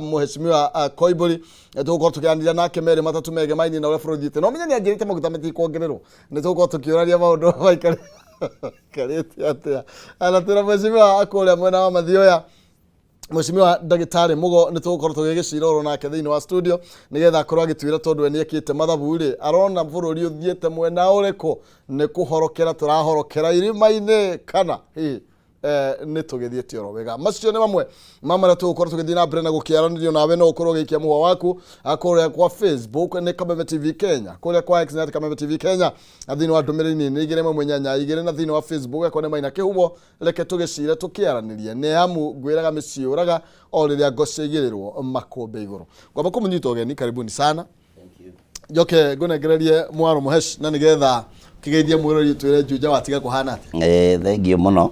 Mheshimiwa Koimburi tũgũkorwo tũkĩaranĩria nake merĩ matatũ megemainie na ũrĩa bũrũri ũthiĩte, no menye nĩ anjĩrĩte maguta matikuongererwo. Nĩ tũgũkorwo tũkĩũrania maũndũ maikarĩte atĩa na twĩna mheshimiwa kũrĩa mwena wa Mathioya, Mheshimiwa Ndagĩtarĩ Mugo. Nĩ tũgũkorwo tũgĩgĩcira oro nake thĩinĩ wa studio nĩgetha akorwo agĩtwĩra, tondũ we nĩekĩte mathabu rĩ, arona bũrũri ũthiĩte mwena ũrĩkũ, nĩ kũhorokera tũrahorokera irima-inĩ kana hihi nĩ tũgĩthiĩte oro wega. Macio nĩ mamwe ma marĩa tũgũkorwo tũgĩthiĩ na mbere na gũkĩaranĩrio nawe. No ũkorwo ũgĩikia mũhwa waku kũrĩa kwa Facebook nĩ Kameme TV Kenya, kũrĩa kwa X nĩ Kameme TV Kenya, na thĩinĩ wa ndũmĩrĩri nĩ 218 2, na thĩinĩ wa Facebook akwa nĩ Maina Kĩhumo. Reke tũgĩcire tũkĩaranĩrie, nĩ amu ngwĩraga mĩciĩ ũraga o rĩrĩa ngo ciaigĩrĩrwo makũmbĩ igũrũ. Ngwamba kũmũnyita ũgeni, karibuni sana. Njoke ngũnengererie mwaro mũhesh na nĩgetha kĩgeithie mwĩrori, twĩre Juja watiga kũhana atĩa. Thengiũ mũno.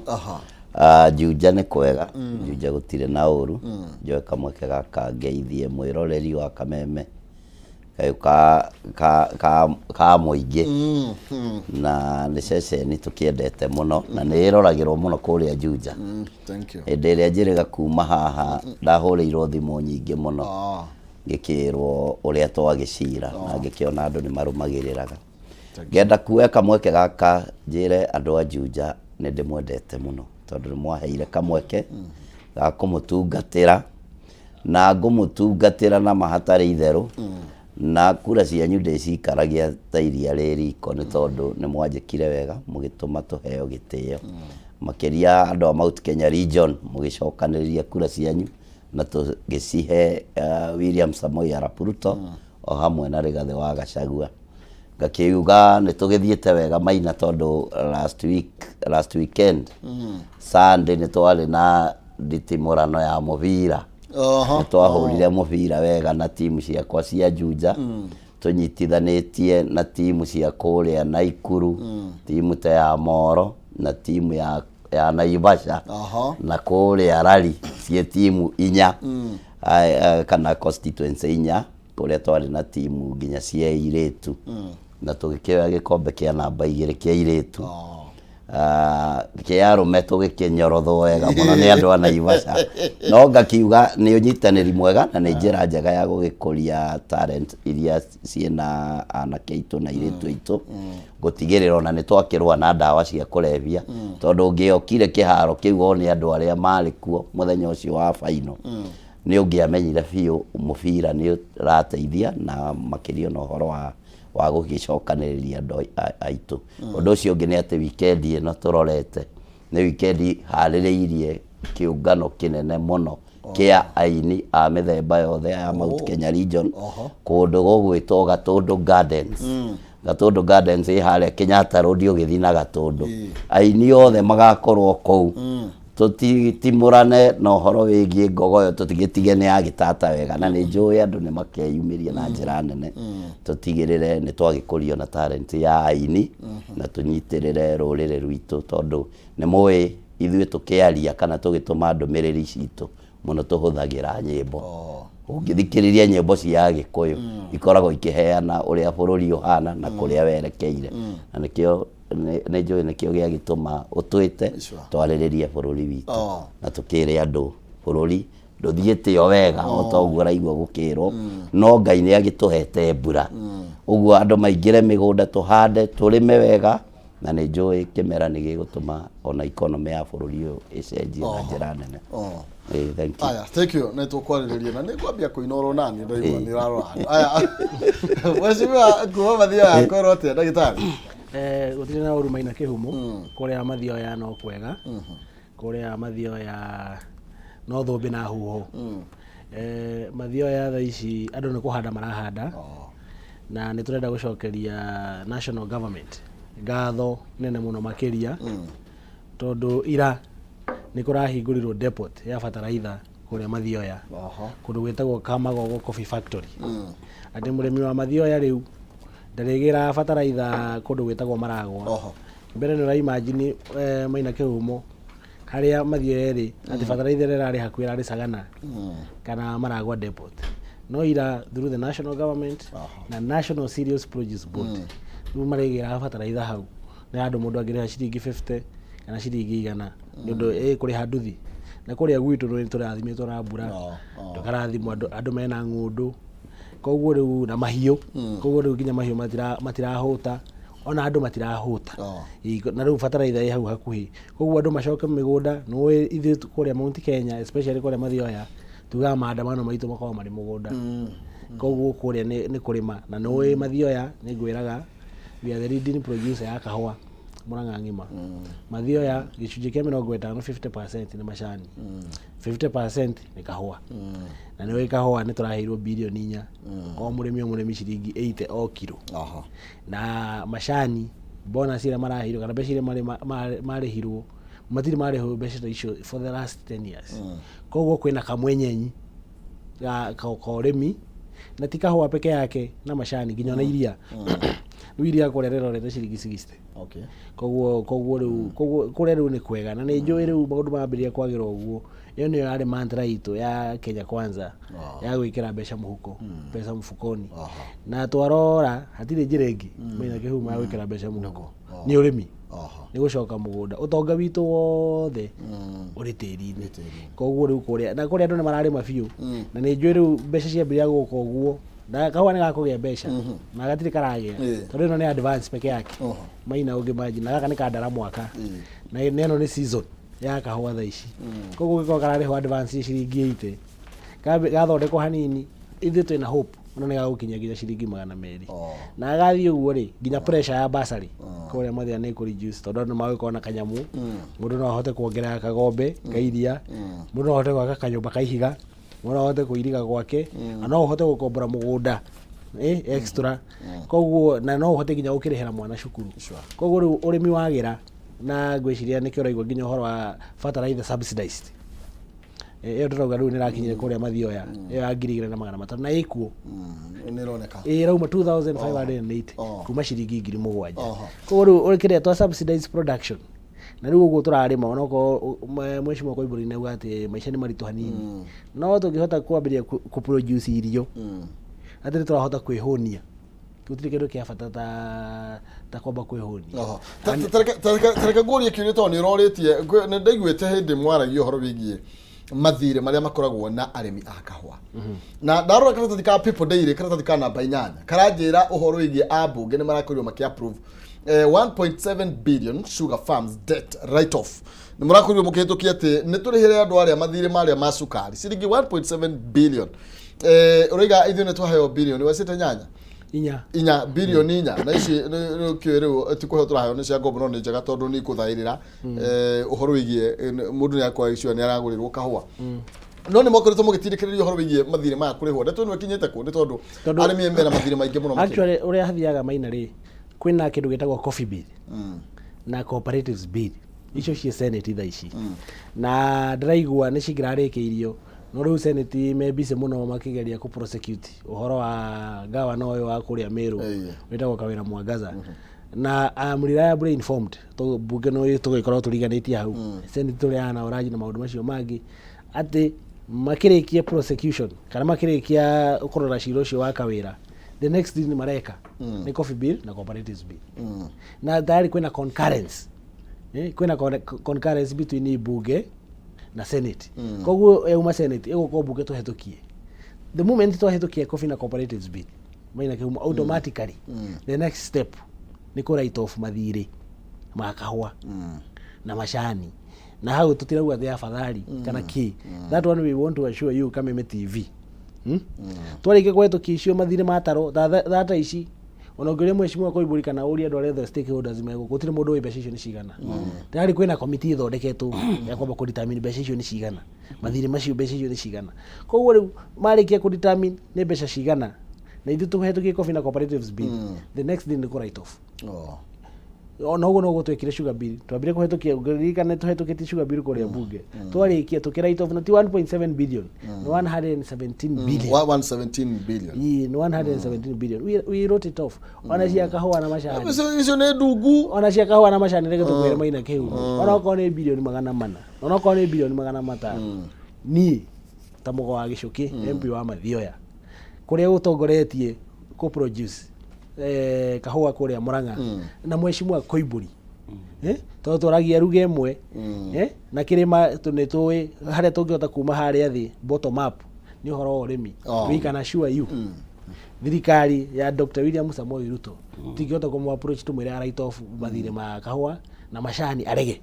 Juja nĩ kwega, Juja gũtirĩ na ũru. Njoe kamweke gaka ngeithie mwĩroreri wa Kameme kayũ ka mũingĩ, na nĩ ceceni tũkĩendete mũno na nĩ ĩroragĩrwo mũno kũrĩa Juja. Thank you. Hĩndĩ ĩrĩa njĩrĩga kuma haha ndahũrĩirwo thimũ nyingĩ mũno, ngĩkĩrwo ũrĩa twagĩcira na ngĩkĩona andũ nĩ marũmagĩrĩraga. Ngenda kuoya kamweke gaka njĩre andũ a Juja nĩ ndĩmwendete mũno, tondũ nĩ mwaheire kamweke ga kũmũtungatĩra, na ngũmũtungatĩra na ma hatarĩ itherũ, na kura cianyu ndĩcikaragia ta iria rĩ riko, nĩ tondũ nĩ mwanjĩkire wega mũgĩtũma tũheo gĩtĩo, makĩria andũ a Mount Kenya Region, mũgĩcokanĩrĩria kura cianyu na tũgĩcihe William Samoei Arap Ruto o hamwe na Rigathĩ wa Gachagua. Ngakiuga nĩ tũgĩthiĩte wega, Maina, tondũ last week, last weekend Sunday, nĩ twarĩ na nditimũrano ya mũbira. Nĩ twahũrire mũbira wega na timu ciakwa cia Juja, tũnyitithanĩtie na timu cia kũrĩa Naikuru, timu ta ya Moro na timu ya Naivasha na kũrĩa Rari, ciĩ timu inya kana constituency inya, kũrĩa twarĩ na timu nginya cia airĩtu, na tũgĩkĩoya gĩkombe kĩa namba 2 kĩa airĩtu. Kĩa arũme tũgĩkĩnyorothwo wega mũno nĩ andũ a Naivasha, no ngakiuga nĩ ũnyitanĩri mwega na nĩ njĩra njega ya gũgĩkũria talent iria ciĩna anake aitũ na airĩtu aitũ, gũtigĩrĩra ona nĩ twakĩrũa na ndawa cia kũrebia, tondũ ũngĩokire kĩharo kĩu wone andũ arĩa marĩ kuo mũthenya ũcio wa final, nĩ ũngĩamenyire biũ mũbira nĩ ũrateithia, na makĩria na ũhoro wa gũgĩcokanĩrĩria andũ aitũ. Ũndũ ũcio ũngĩ nĩ atĩ weekend ĩno tũrorete nĩ weekend harĩrĩirie kĩũngano kĩnene mũno kĩa aini a mĩthemba yothe ya Mount Kenya Region, kũndũ gũgwĩtwo Gatũndũ Gardens. Gatũndũ Gardens ĩ harĩa Kenyatta Road ũgĩthiĩ na Gatũndũ. Aini othe magakorwo kũu, tũtitimũrane na ũhoro wĩgiĩ ngogoyo, tũtigĩtige nĩ yagĩtata wega, na nĩ njũĩ andũ nĩ makeyumĩria na njĩra nene, tũtigĩrĩre nĩ twagĩkũrio na talent ya aini na tũnyitĩrĩre rũrĩrĩ rwitũ, tondũ nĩ mũĩ ithuĩ tũkĩaria kana tũgĩtũma ndũmĩrĩri citũ mũno tũhũthagĩra nyĩmbo. Ũngĩthikĩrĩria nyĩmbo cia Agĩkũyũ, ikoragwo ikĩheana ũrĩa bũrũri ũhana na kũrĩa werekeire, na nĩkĩo nĩ njũĩ nĩkĩo gĩagĩtũma ũtwĩte twarĩrĩrie bũrũri witũ na tũkĩre andũ bũrũri ndũthiĩte o wega o ta ũguo ũraigua gũkĩrwo, no Ngai nĩ agĩtũhete mbura, ũguo andũ maingĩre mĩgũnda, tũhande, tũrĩme wega, na nĩ njũĩ kĩmera nĩ gĩgũtũma ona economy ya bũrũri ũyũ ĩcenjie na njĩra nene. Thank you. Aya, thank you. Nĩ tũkwarĩrĩria na nĩ ngwambia kũina oro nani ndaigua nĩ ũrarora andũ. Aya, mheshimiwa kuma Mathioya, kwĩrwo atĩa, ndagĩtarĩ? Gũtirĩ na ũru, Maina Kĩhumo. Kũrĩa Mathioya no kwega, kũrĩa Mathioya no thũmbĩ na huho. Mathioya thaa ici andũ nĩ kũhanda marahanda, na nĩ tũrenda gũcokeria national government ngatho nene mũno makĩria, tondũ ira nĩ kũrahingũrirwo depot ya bataraitha kũrĩa Mathioya, kũndũ gwĩtagwo Kamagogo Coffee Factory, atĩ mũrĩmi wa Mathioya rĩu ndarĩgĩraga bataraitha kũndũ gwĩtagwo Maragwa. Mbere nĩ ũraimagine, Maina Kĩhumo, harĩa Mathioya ĩrĩ, atĩ bataraitha ĩrĩa ĩrarĩ hakuhĩ ĩrarĩ Sagana kana Maragwa depot, no ira through the national government na National Cereals Produce Board, rĩu marĩgĩraga bataraitha hau, nĩ handũ mũndũ angĩrĩha ciringi 50 kana ciringi 100, nĩ ũndũ ĩ kũrĩha nduthi. Na kũrĩa gwitũ nĩ tũrathimĩtwo na mbura. Tũkarathimwo andũ mena ng'ũndũ, koguo rĩu na mahiũ, koguo rĩu nginya mahiũ matirahũta, ona andũ matirahũta. Ĩ, na rĩu bataraitha ĩ hau hakuhĩ, koguo andũ macoke mĩgũnda. Nĩũĩ ithuĩ kũrĩa Mount Kenya, especially kũrĩa Mathioya, tugaga maandamano maitũ makoragwo marĩ mũgũnda. Koguo kũrĩa nĩ kũrĩma, na nĩũĩ Mathioya, nĩ ngwĩraga we are the leading producer ya kahũa Murang'a ng'ima. Mathioya gĩcunjĩ kĩa 50, 50% nĩ macani, 50% nĩ kahũa. Na nĩũĩ kahũa nĩ tũraheirwo birioni 4, o mũrĩmi o mũrĩmi ciringi 80 o kiro. Na macani bonus ĩrĩa maraheirwo kana mbeca iria marĩhirwo, matirĩ marĩhwo mbeca ta icio for the last 10 years. Koguo kwĩna kamwenyenyi ga ũrĩmi, na ti kahũa peke yake na macani, nginya ona iria. Rĩu iria kũrĩa rĩrorete ciringi 60. Koguo rĩu, koguo kũrĩa rĩu nĩ kwega, na nĩ njũĩ rĩu maũndũ mambĩrĩria kwagĩra ũguo. Ĩyo nĩyo yarĩ mantra itũ ya Kenya Kwanza, ya gwĩkĩra mbeca mũhuko, pesa mfukoni. Na twarora hatirĩ njĩra ĩngĩ, Maina Kĩhumo, ya gwĩkĩra mbeca mũhuko, nĩ ũrĩmi, nĩ gũcoka mũgũnda. Ũtonga witũ wothe ũrĩ tĩri-inĩ. Koguo rĩu kũrĩa na kũrĩa andũ nĩ mararĩma biũ, na nĩ njũĩ rĩu mbeca ciambĩrĩria gũka ũguo, na kahũa nĩ gakũgĩa mbeca na gatirĩ karagĩa, tondũ ĩno nĩ advance peke yake. Maina, ũngĩmanji na gaka nĩ kandara mwaka, na ĩno nĩ season ya kahũa thaa ici. Koguo gĩkorwo kararĩhwo advance ya ciringi 80, gathondekwo hanini, ithuĩ twĩna hope ona nĩ gagũkinya nginya ciringi 200. Na gathiĩ ũguo rĩ, nginya pressure ya bursary kũrĩa Mathĩra nĩ ĩkũ reduce, tondũ andũ nĩ magũkorwo na kanyamũ. Mũndũ no ahote kuongerera kagombe ka iria, mũndũ no ahote gwaka kanyũmba ka ihiga, mũndũ no ahote kũiriga gwake, na no ũhote gũkombora mũgũnda extra. Koguo na no ũhote nginya gũkĩrĩhĩra mwana cukuru. Koguo rĩu ũrĩmi wagĩra, na ngwĩciria nĩkĩo ũraigua nginya ũhoro wa fertilizer subsidized. Ĩyo ndĩrauga rĩu nĩrakinyire kũrĩa Mathioya, ĩyo ya 2500, na ĩkuo. Nĩ ĩroneka. Ĩ ĩrauma 2580 kuma ciringi 7000. Koguo rĩu kĩrĩa twa subsidized production, na rĩu ũguo tũrarĩma, onokorwo mheshimiwa Koimbũri nĩ auga atĩ maica nĩ maritũ hanini, no tũngĩhota kwambĩrĩria kũ produce irio atĩ nĩ tũrahota kwĩhũnia, gũtirĩ kĩndũ kĩa bata ta kwamba kwĩhũnia. Ta reke ngũrie kĩũria, tondũ nĩ ũrorĩtie. Nĩ ndaiguĩte hĩndĩ mwaragia ũhoro wĩgiĩ mathirĩ marĩa makoragwo na arĩmi a kahũa, na ndarora karatathi ka People Daily, karatathi ka namba 8, karanjĩra ũhoro wĩgiĩ ambunge nĩ marakorirwo makĩ approve 1.7 billion sugar farms debt write off. Nĩ mũrakorirwo mũkĩhĩtũkia atĩ nĩ tũrĩhĩre andũ arĩa mathirĩ marĩa ma cukari ciringi 1.7 billion. Ũraiga ithuĩ nĩ twaheo bilioni wacĩte nyanya. 4. 4, birioni 4, na ici kĩũĩ rĩu ti kũheo tũraheo, nĩ cia ngombo, no nĩ njega tondũ nĩ ikũthaĩrĩra ũhoro wĩgiĩ mũndũ nĩ akwa icio nĩ aragũrĩrwo kahũa. No nĩ mokoretwo mũgĩtindĩkĩrĩria ũhoro wĩgiĩ mathirĩ maya kũrĩhwo. Ndeto ĩno ĩkinyĩte kũ? Nĩ tondũ arĩmi mena mathirĩ maingĩ mũno makĩria. Actually, ũrĩa hathiaga, Maina, rĩ, kwĩna kĩndũ gĩtagwo coffee bill na cooperatives bill, icio ciĩ Senate thaa ici, na ndĩraigua nĩ cingĩrarĩkĩirio, no rĩu Senate me busy mũno makĩgeria kũ prosecute ũhoro wa gavana ũyũ wa kũrĩa Meru wĩtagwo Kawĩra Mwangaza. Na I'm reliably informed, bunge no tũgĩkorwo tũriganĩtie hau Senate tũrĩaga na ũraji na maũndũ macio mangĩ, atĩ makĩrĩkia prosecution kana makĩrĩkia kũrora cira ũcio wa Kawĩra, the next thing mareka nĩ coffee bill na cooperatives bill. Na tayari kwĩna concurrence, kwĩna concurrence between bunge na Senate. Koguo yauma Senate, ĩgũkorwo bunge tũhetũkie. The moment twahĩtũkia coffee na cooperatives bill, Maina Kĩhumo, automatically the next step nĩ kũ write off mathirĩ ma kahũa na macani. Na hau tũtirauga atĩ afadhali kana kĩ. That one we want to assure you, Kameme TV, Twarĩkia kũhetũkia icio, mathirĩ matarwo thata ici, ona ũngĩũria mheshimiwa Koimbũri kana ũrie andũ arĩa othe stakeholders me gũkũ, gũtirĩ mũndũ ũĩ mbeca icio nĩ cigana. Tayari kwĩna committee ĩthondeketwo ya kwamba kũ determine mbeca icio nĩ cigana, mathirĩ macio mbeca icio nĩ cigana. Koguo rĩu marĩkia kũ determine nĩ mbeca cigana, na ithuĩ tũhetũkie coffee na cooperatives bill, the next thing nĩ kũ write off. Ona ũguo noguo twekire sugar bill. Twambire kũhetũkia, ũngĩririkana, tũhetũkĩtie sugar bill kũrĩa bunge, twarĩkia tũkĩ write off, na ti 1.7 billion, nĩ 117 billion. 117 billion. Ii, nĩ 117 billion. We wrote it off, ona cia kahũa na macani. Icio nĩ ndungu. Ona cia kahũa na macani, reke tũkwĩre, Maina Kĩhumo, ona okorwo nĩ birioni 400, ona okorwo nĩ birioni 500, niĩ ta mũgo wa Gĩcũkĩ, MP wa Mathioya, kũrĩa ũtongoretie kũ produce kahũa kũrĩa Murang'a, na mheshimiwa Koimbũri. Eh? Tondũ twaragia ruga ĩmwe. Eh? Na kĩrĩma nĩ tũĩ harĩa tũngĩhota kuma harĩa thĩ bottom up nĩ ũhoro wa ũrĩmi. Oh. We can assure you thirikari ya Dr. William Samoei Ruto tingĩhota kũmũ approach tũmwĩre write off mathirĩ ma kahũa na macani arege,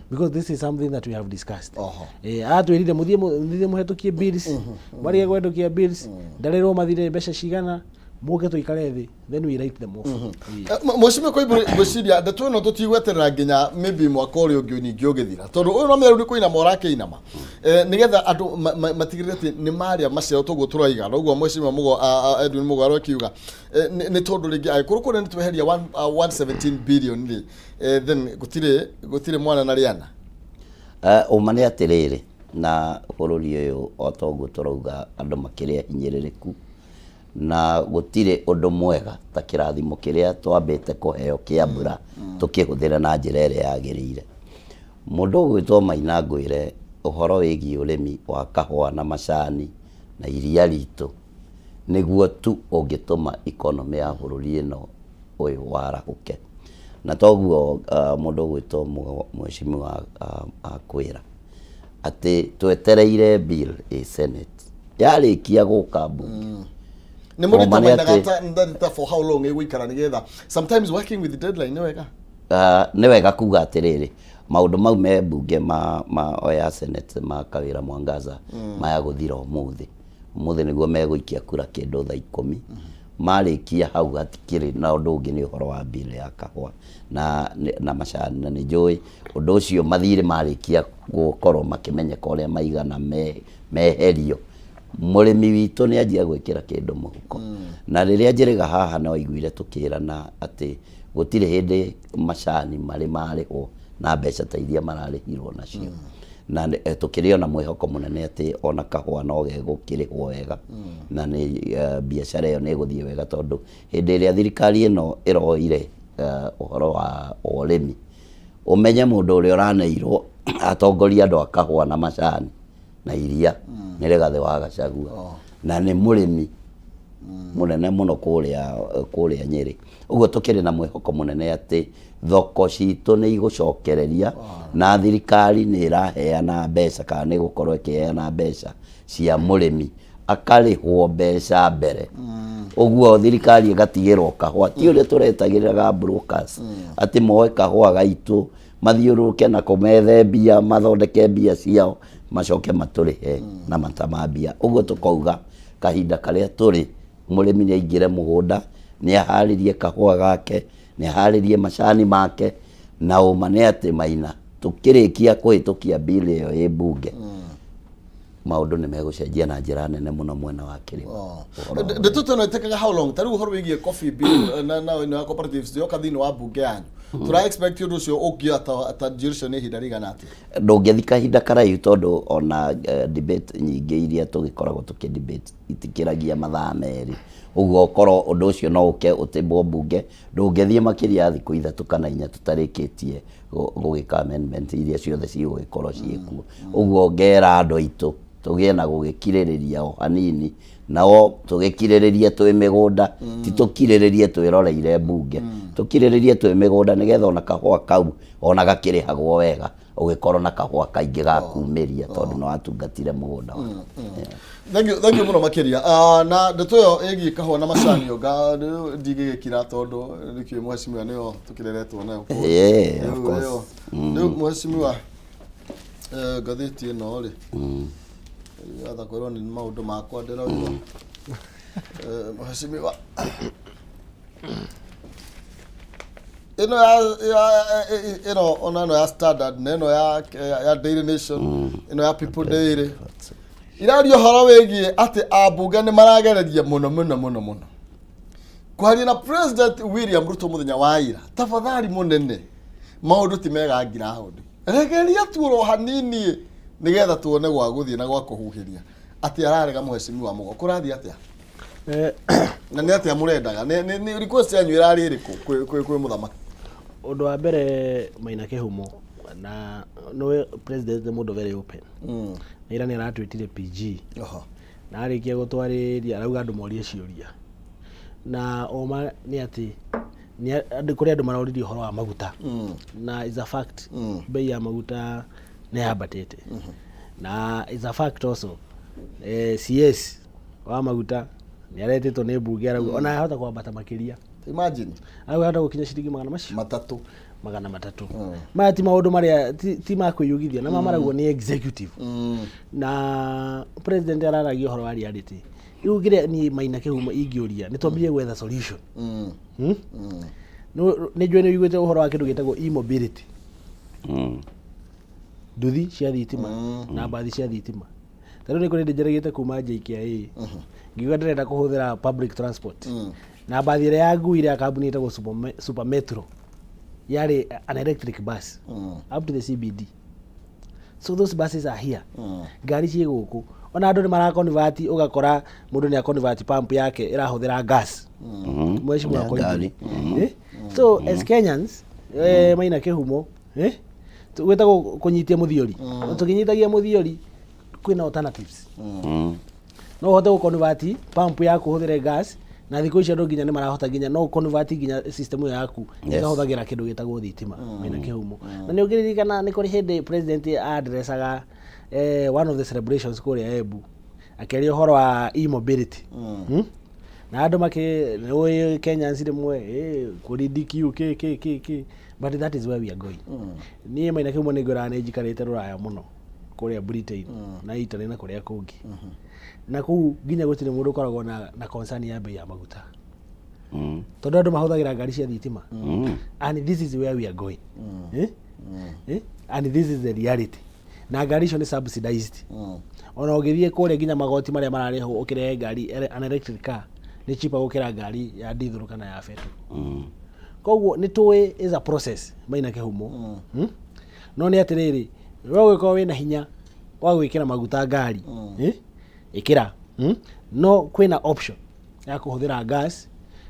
because this is something that we have discussed. Oho. Atwĩrire mũthiĩ mũthiĩ mũhetũkie bills, marĩge kũhetũkia bills, ndarĩrwo mathirĩ mbeca cigana, mũke tũikare thĩ, then we write them off. Mũcimĩ Koimbũri, ngwĩciria ndeto ĩno tũtigweterera nginya maybe mwaka ũrĩa ũngĩ ningĩ ũgĩthira, tondũ ũyũ no mĩaru nĩ kũinama ũrakĩinama. Nĩgetha andũ matigĩrĩre atĩ nĩ marĩa maciaro toguo tũraiga noguo Mheshimiwa Mũgo Edwin Mũgo arokiuga. Nĩ tondũ rĩngĩ angĩkorwo kũrĩa nĩ tweheria 117 billion rĩ, then gũtirĩ mwana na rĩana. Ũma nĩ atĩrĩrĩ, na bũrũri ũyũ o ta ũguo tũrauga andũ makĩrĩ ahinyĩrĩrĩku, na gũtirĩ ũndũ mwega ta kĩrathimo kĩrĩa twambĩte kũheo kĩa mbura tũkĩhũthĩre na njĩra ĩrĩa yagĩrĩire. Mũndũ ũgwĩtwo Maina, ngwĩre ũhoro wĩgiĩ ũrĩmi wa kahũa na macani na iria ritũ nĩguo tu ũngĩtũma economy ya bũrũri ĩno ũyũ warahũke. Na toguo mũndũ ũgwĩtwo Mheshimiwa akwĩra atĩ twetereire bill ĩ Senate, yarĩkia gũka mbunge. Nĩ Ũma nĩ mũrĩtamainaga ta for how long ĩgũikara, nĩgetha sometimes working with deadline nĩ wega? Nĩ wega kuga atĩrĩrĩ, maũndũ mau me mbunge ma ya Senate ma Kawĩra Mwangaza maya gũthira ũmũthĩ. Ũmũthĩ nĩguo megũikia kura kĩndũ thaa 10. Marĩkia hau hatikĩrĩ na ũndũ ũngĩ, nĩ ũhoro wa bill ya kahũa na macani, na nĩ njũĩ ũndũ ũcio mathirĩ marĩkia gũkorwo makĩmenyeka ũrĩa maigana meherio, mũrĩmi witũ nĩ anjia gwĩkĩra kĩndũ mũhuko. Na rĩrĩa njĩrĩga haha no aiguire tũkĩrana atĩ gũtirĩ hĩndĩ macani marĩ marĩhwo na mbeca ta iria mararĩhirwo nacio, na tũkĩrĩ ona mwĩhoko mũnene atĩ ona kahũa no gegũkĩrĩhwo wega na nĩ biacara ĩyo nĩ ĩgũthiĩ wega, tondũ hĩndĩ ĩrĩa thirikari ĩno ĩroire ũhoro wa ũrĩmi, ũmenye mũndũ ũrĩa ũraneirwo atongoria andũ a kahũa na macani na iria nĩ Rigathĩ wa Gachagua, na nĩ mũrĩmi mũnene mũno kũrĩa Nyĩrĩ. Ũguo tũkĩrĩ na mwĩhoko mũnene atĩ thoko citũ nĩ igũcokereria, na thirikari nĩ ĩraheana mbeca kana nĩ ĩgũkorwo ĩkĩheana mbeca cia mũrĩmi akarĩhwo mbeca mbere. Ũguo thirikari ĩgatigĩrwo kahũa, ti ũrĩa tũretagĩrĩraga brokers atĩ moe kahũa gaitũ mathiũrũrũke nako methe mbia, mathondeke mbia ciao, macoke matũrĩhe na mata ma mbia. Ũguo tũkauga kahinda karĩa tũrĩ, mũrĩmi nĩ aingĩre mũgũnda, nĩ aharĩrie kahũa gake, nĩ aharĩrie macani make. Na ũma nĩ atĩ Maina, tũkĩrĩkia kũhĩtũkia bill ĩyo ĩ mbunge, maũndũ nĩ megũcenjia na njĩra nene mũno mwena wa kĩrĩma. Ũhoro wa Ndeto ĩno ĩtĩkaga how long? Ta rĩu ũhoro wĩgiĩ coffee bill na ĩno ya cooperatives yoka thĩinĩ wa mbunge yanyu, tũra expect ũndũ ũcio ũngĩoya ta duration nĩ ihinda rĩigana atĩa? Ndũngĩthi kahinda karaihu, tondũ ona debate nyingĩ iria tũgĩkoragwo tũkĩ debate itikĩragia mathaa 2. Ũguo korwo ũndũ ũcio no ũke ũtĩmbwo mbunge, ndũngĩthiĩ makĩria ya thikũ 3 kana 4 tũtarĩkĩtie gũgĩka amendment iria ciothe cigũgĩkorwo ciĩkuo. Ũguo ngera andũ aitũ tũgĩe na gũgĩkirĩrĩria o hanini, nao tũgĩkirĩrĩrie twĩ mĩgũnda, ti tũkirĩrĩrie twĩroreire mbunge, tũkirĩrĩrie twĩ mĩgũnda, nĩgetha ona kahũa kau ona gakĩrĩhagwo wega, ũgĩkorwo na kahũa kaingĩ ga kumĩria, tondũ nĩ watungatire mũgũnda waku. Thank you, thank you mũno makĩria. Na ndeto ĩyo ĩgiĩ kahũa na macani ũnga ndingĩgĩkira, tondũ nĩkĩo mheshimiwa nĩyo tũkĩreretwo nayo. Yeah, of Rĩu course. Rĩu mheshimiwa, ngathĩti ĩno rĩ, yatha kwĩrwo nĩ maũndũ makwa ndĩrauga. Mheshimiwa, ĩno ya ĩno ona ĩno ya Standard na ĩno ya Daily Nation, ĩno ya People Daily iraria ũhoro wĩgiĩ atĩ ambunge nĩ maragereria mũno mũno mũno mũno kwaria na President William Ruto mũthenya wa ira. Tafadhali mũnene, maũndũ ti mega ngiraũndi, regeria tuoro hanini nĩgetha tuone gwa gũthiĩ na gwa kũhuhĩria. Atĩ ararega Mheshimiwa Mũgo, kũrathiĩ atĩa? Na nĩ atĩa mũrendaga? Nĩ request yanyu ĩrarĩ ĩrĩkũ kwĩ mũthamaki? Ũndũ wa mbere, Maina Kĩhumo, na nĩwe president nĩ mũndũ very open, na ira nĩ aratwĩtire PG. Na arĩkia gũtwarĩria arauga andũ morie ciũria, na ũma nĩ atĩ Nĩ andũ kũrĩ andũ maroririe ũhoro wa maguta na is a fact bei ya maguta nĩ yambatĩte na is a fact also CS wa maguta nĩ aretĩtwo nĩ mbunge arauga ona ahota kwambata makĩria. Imagine. Arauga ahota gũkinya ciringi magana macio matatũ. 300. Maya ti maũndũ marĩa ti ma kwĩyugithia na maya maraugo nĩ executive na president araragia ũhoro wa reality. Rĩu kĩrĩa niĩ Maina Kĩhumo ingĩũria nĩ twambie gwetha solution. Hmm? Nĩ njũĩ nĩ ũiguĩte ũhoro wa kĩndũ gĩtagwo e-mobility, nduthi cia thitima na mbathi cia thitima. Ta rĩu nĩ kũrĩ hĩndĩ njeregete kuma JKIA ngiuga ndĩrenda kũhũthĩra public transport na mbathi ĩrĩa yanguire ya kambuni ĩtagwo Super Metro yarĩ an electric bus up to the CBD. So those buses are here. Ngari ciĩ gũkũ, ona andũ nĩ maraconvert, ũgakora mũndũ nĩ aconvert pump yake ĩrahũthĩra gas. Mheshimiwa Ya Koimburi. ngari. Eh? So as Kenyans, Maina Kĩhumo, gwĩtagwo kũnyitia mũthiori. Tũkĩnyitagia mũthiori kwĩna alternatives. No ũhote gũconvert pump yaku ũhũthĩre gas na thikũ ici andũ nginya nĩ marahota nginya no convert nginya system ĩyo yaku ĩkahũthagĩra kĩndũ gĩtagwo thitima, Maina Kĩhumo. Na nĩ ũngĩririkana nĩ kũrĩ hĩndĩ president addressaga one of the celebrations kũrĩa Embu akĩaria ũhoro wa e-mobility. Na andũ makĩ nĩ Kenyans rĩmwe kũri DQ kĩ kĩ kĩ kĩ, but that is where we are going. Niĩ Maina Kĩhumo nĩ ngwĩraga nĩ njikarĩte rũraya mũno, kũrĩa Britain na Italy na kũrĩa kũngĩ, na kũu nginya gũtirĩ mũndũ ũkoragwo na concern ya bei ya maguta tondũ andũ mahũthagĩra ngari cia thitima and this is where we are going, eh? Eh? And this is the reality na ngari icio nĩ subsidized. Ona ũgĩthiĩ kũrĩa nginya magoti marĩa mararĩhwo ũkĩrehe ngari an electric car nĩ cheaper gũkĩra ngari ya diesel kana ya petrol. Koguo nĩ tũĩ is a process, Maina Kĩhumo. No nĩ atĩrĩrĩ, we ũgĩkorwo wĩna hinya wa gwĩkĩra maguta ngari, eh? Ĩkĩra. No kwĩna option ya kũhũthĩra gas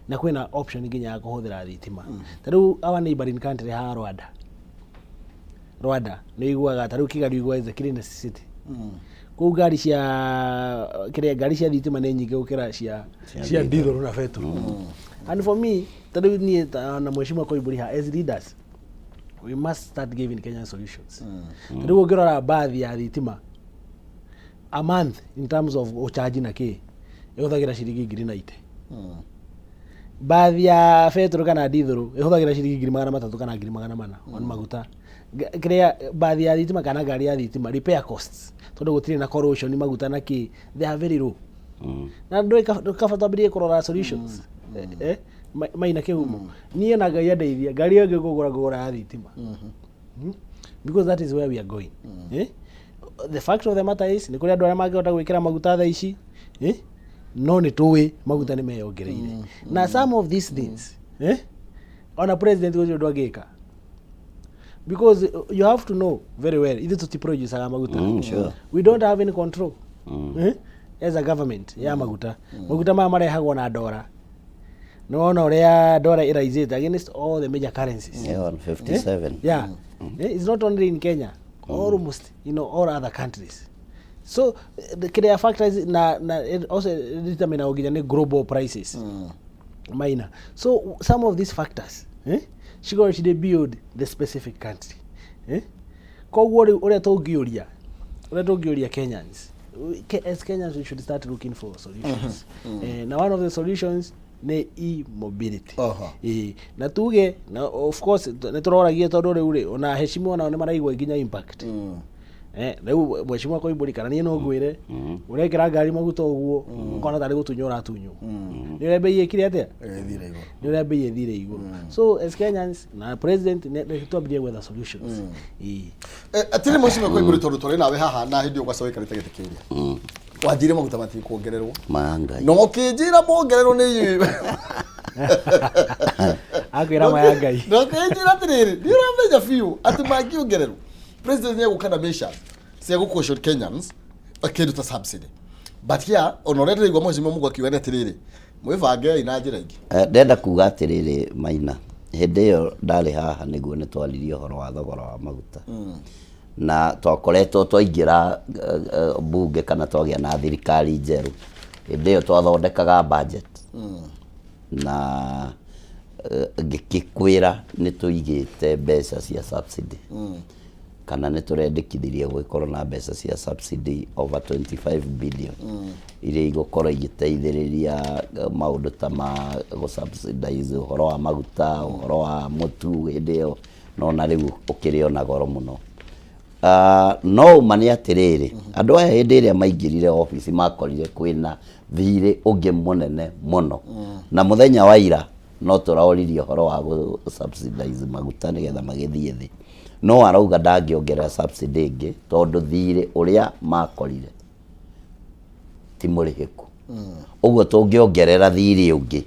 na kwĩna option nginya ya kũhũthĩra thitima. Ta rĩu our neighboring country ha Rwanda, Rwanda nĩ ũiguaga ta rĩu Kigali ũiguaga is the cleanest city. Kũu ngari cia kĩrĩa ngari cia thitima nĩ nyingĩ gũkĩra cia diesel na petrol. And for me, ta rĩu niĩ na Mheshimiwa Koimburi ha as leaders, we must start giving Kenyan solutions. Ta rĩu ũngĩrora mbathi ya thitima a month in terms of ũchanji na kĩ ĩhũthagĩra ciringi 90,000. Mbathi ya betũrũ kana ndithũrũ ĩhũthagĩra ciringi 300,000 kana 400,000 on maguta. Kĩrĩa mbathi ya thitima kana ngari ya thitima repair costs, tondũ gũtirĩ na corrosion maguta na kĩ, they are very low. Na ndũĩ kaba twambĩrĩrie kũrora solutions. Maina Kĩhumo, niĩ na Ngai andeithia, ngari ĩyo ĩngĩ ngũgũra ngũgũra ya thitima. Because that is where we are going. Eh? The fact of the matter is nĩ kũrĩ andũ arĩa mangĩhota gwĩkĩra maguta thaa ici, eh? No nĩ tũĩ maguta nĩ meyongereire na some of these things, eh? Ona president gũtirĩ ũndũ angĩka because you have to know very well ithuĩ tũtiproducaga maguta. We don't have any control, eh? As a government ya maguta. Maguta maya marehagwo na ndora. Nĩ wona ũrĩa ndora ĩraisĩte against all the major currencies. Yeah, 157. Yeah. It's not only in Kenya, almost all other countries. So the kĩrĩa factors na it also determine nginya nĩ global prices, Maina. So some of these factors, eh, cikorwo cirĩ beyond the specific country, eh? Koguo rĩu ũrĩa tũngĩũria Kenyans, as Kenyans we should start looking for solutions. Na one of the solutions nĩ e-mobility. Ĩĩ, na tuge na of course nĩ tũroragia tondũ rĩu rĩ ona heshima onao nĩ maraigua nginya impact. Rĩu Mheshimiwa Koimbũri kana niĩ no ngwĩre ũrekĩra ngari maguta ũguo ũkona tarĩ gũtunywo ũratunywo nĩ ũrĩa bei ĩkire atĩa. Ĩthire igũrũ. Nĩ ũrĩa bei ĩthire igũrũ. So as Kenyans na president nĩ twambĩrĩrie gwetha solutions. Ĩĩ. Atĩrĩ Mheshimiwa Koimbũri, tondũ twarĩ nawe haha na hĩndĩ ĩyo gwaca waikarĩte gĩtĩ kĩrĩa wanjire maguta matikuongererwo. Mangai. No ũkĩnjĩra mongererwo nĩ inyuĩ. Akwĩra maya Ngai. Na ũkĩnjĩra atĩrĩrĩ, nĩ ũramenya biũ atĩ mangĩongererwo president nĩ egũka na measures cia gũ caution Kenyans kĩndũ ta subsidy, but here ona ũrĩa ndĩraigua Mheshimiwa Mugo akiuga nĩ atĩrĩrĩ, mwĩbangei na njĩra ingĩ. Ndenda kuga atĩrĩrĩ Maina, hĩndĩ ĩyo ndarĩ haha nĩguo nĩ twaririe ũhoro wa thogora wa maguta na twakoretwo twaingĩra bunge kana twagĩa na thirikari njerũ. Hĩndĩ ĩyo twathondekaga budget na Ngĩkĩkwĩra nĩ tũigĩte mbeca cia subsidy kana nĩ tũrendekithirie gũgĩkorwo na mbeca cia subsidy over 25 billion iria igũkorwo igĩteithĩrĩria maũndũ ta ma gũ subsidize ũhoro wa maguta, ũhoro wa mũtu hĩndĩ ĩyo, no na rĩu ũkĩrĩ ona goro mũno. No ũma nĩ atĩrĩrĩ, andũ aya hĩndĩ ĩrĩa maingĩrire obici makorire kwĩna thirĩ ũngĩ mũnene mũno, na mũthenya wa ira no tũraoririe ũhoro wa gũ subsidize maguta nĩgetha magĩthiĩ thĩ, no arauga ndangĩongerera subsidy ĩngĩ tondũ thirĩ ũrĩa makorire ti mũrĩhĩku. Ũguo tũngĩongerera thirĩ ũngĩ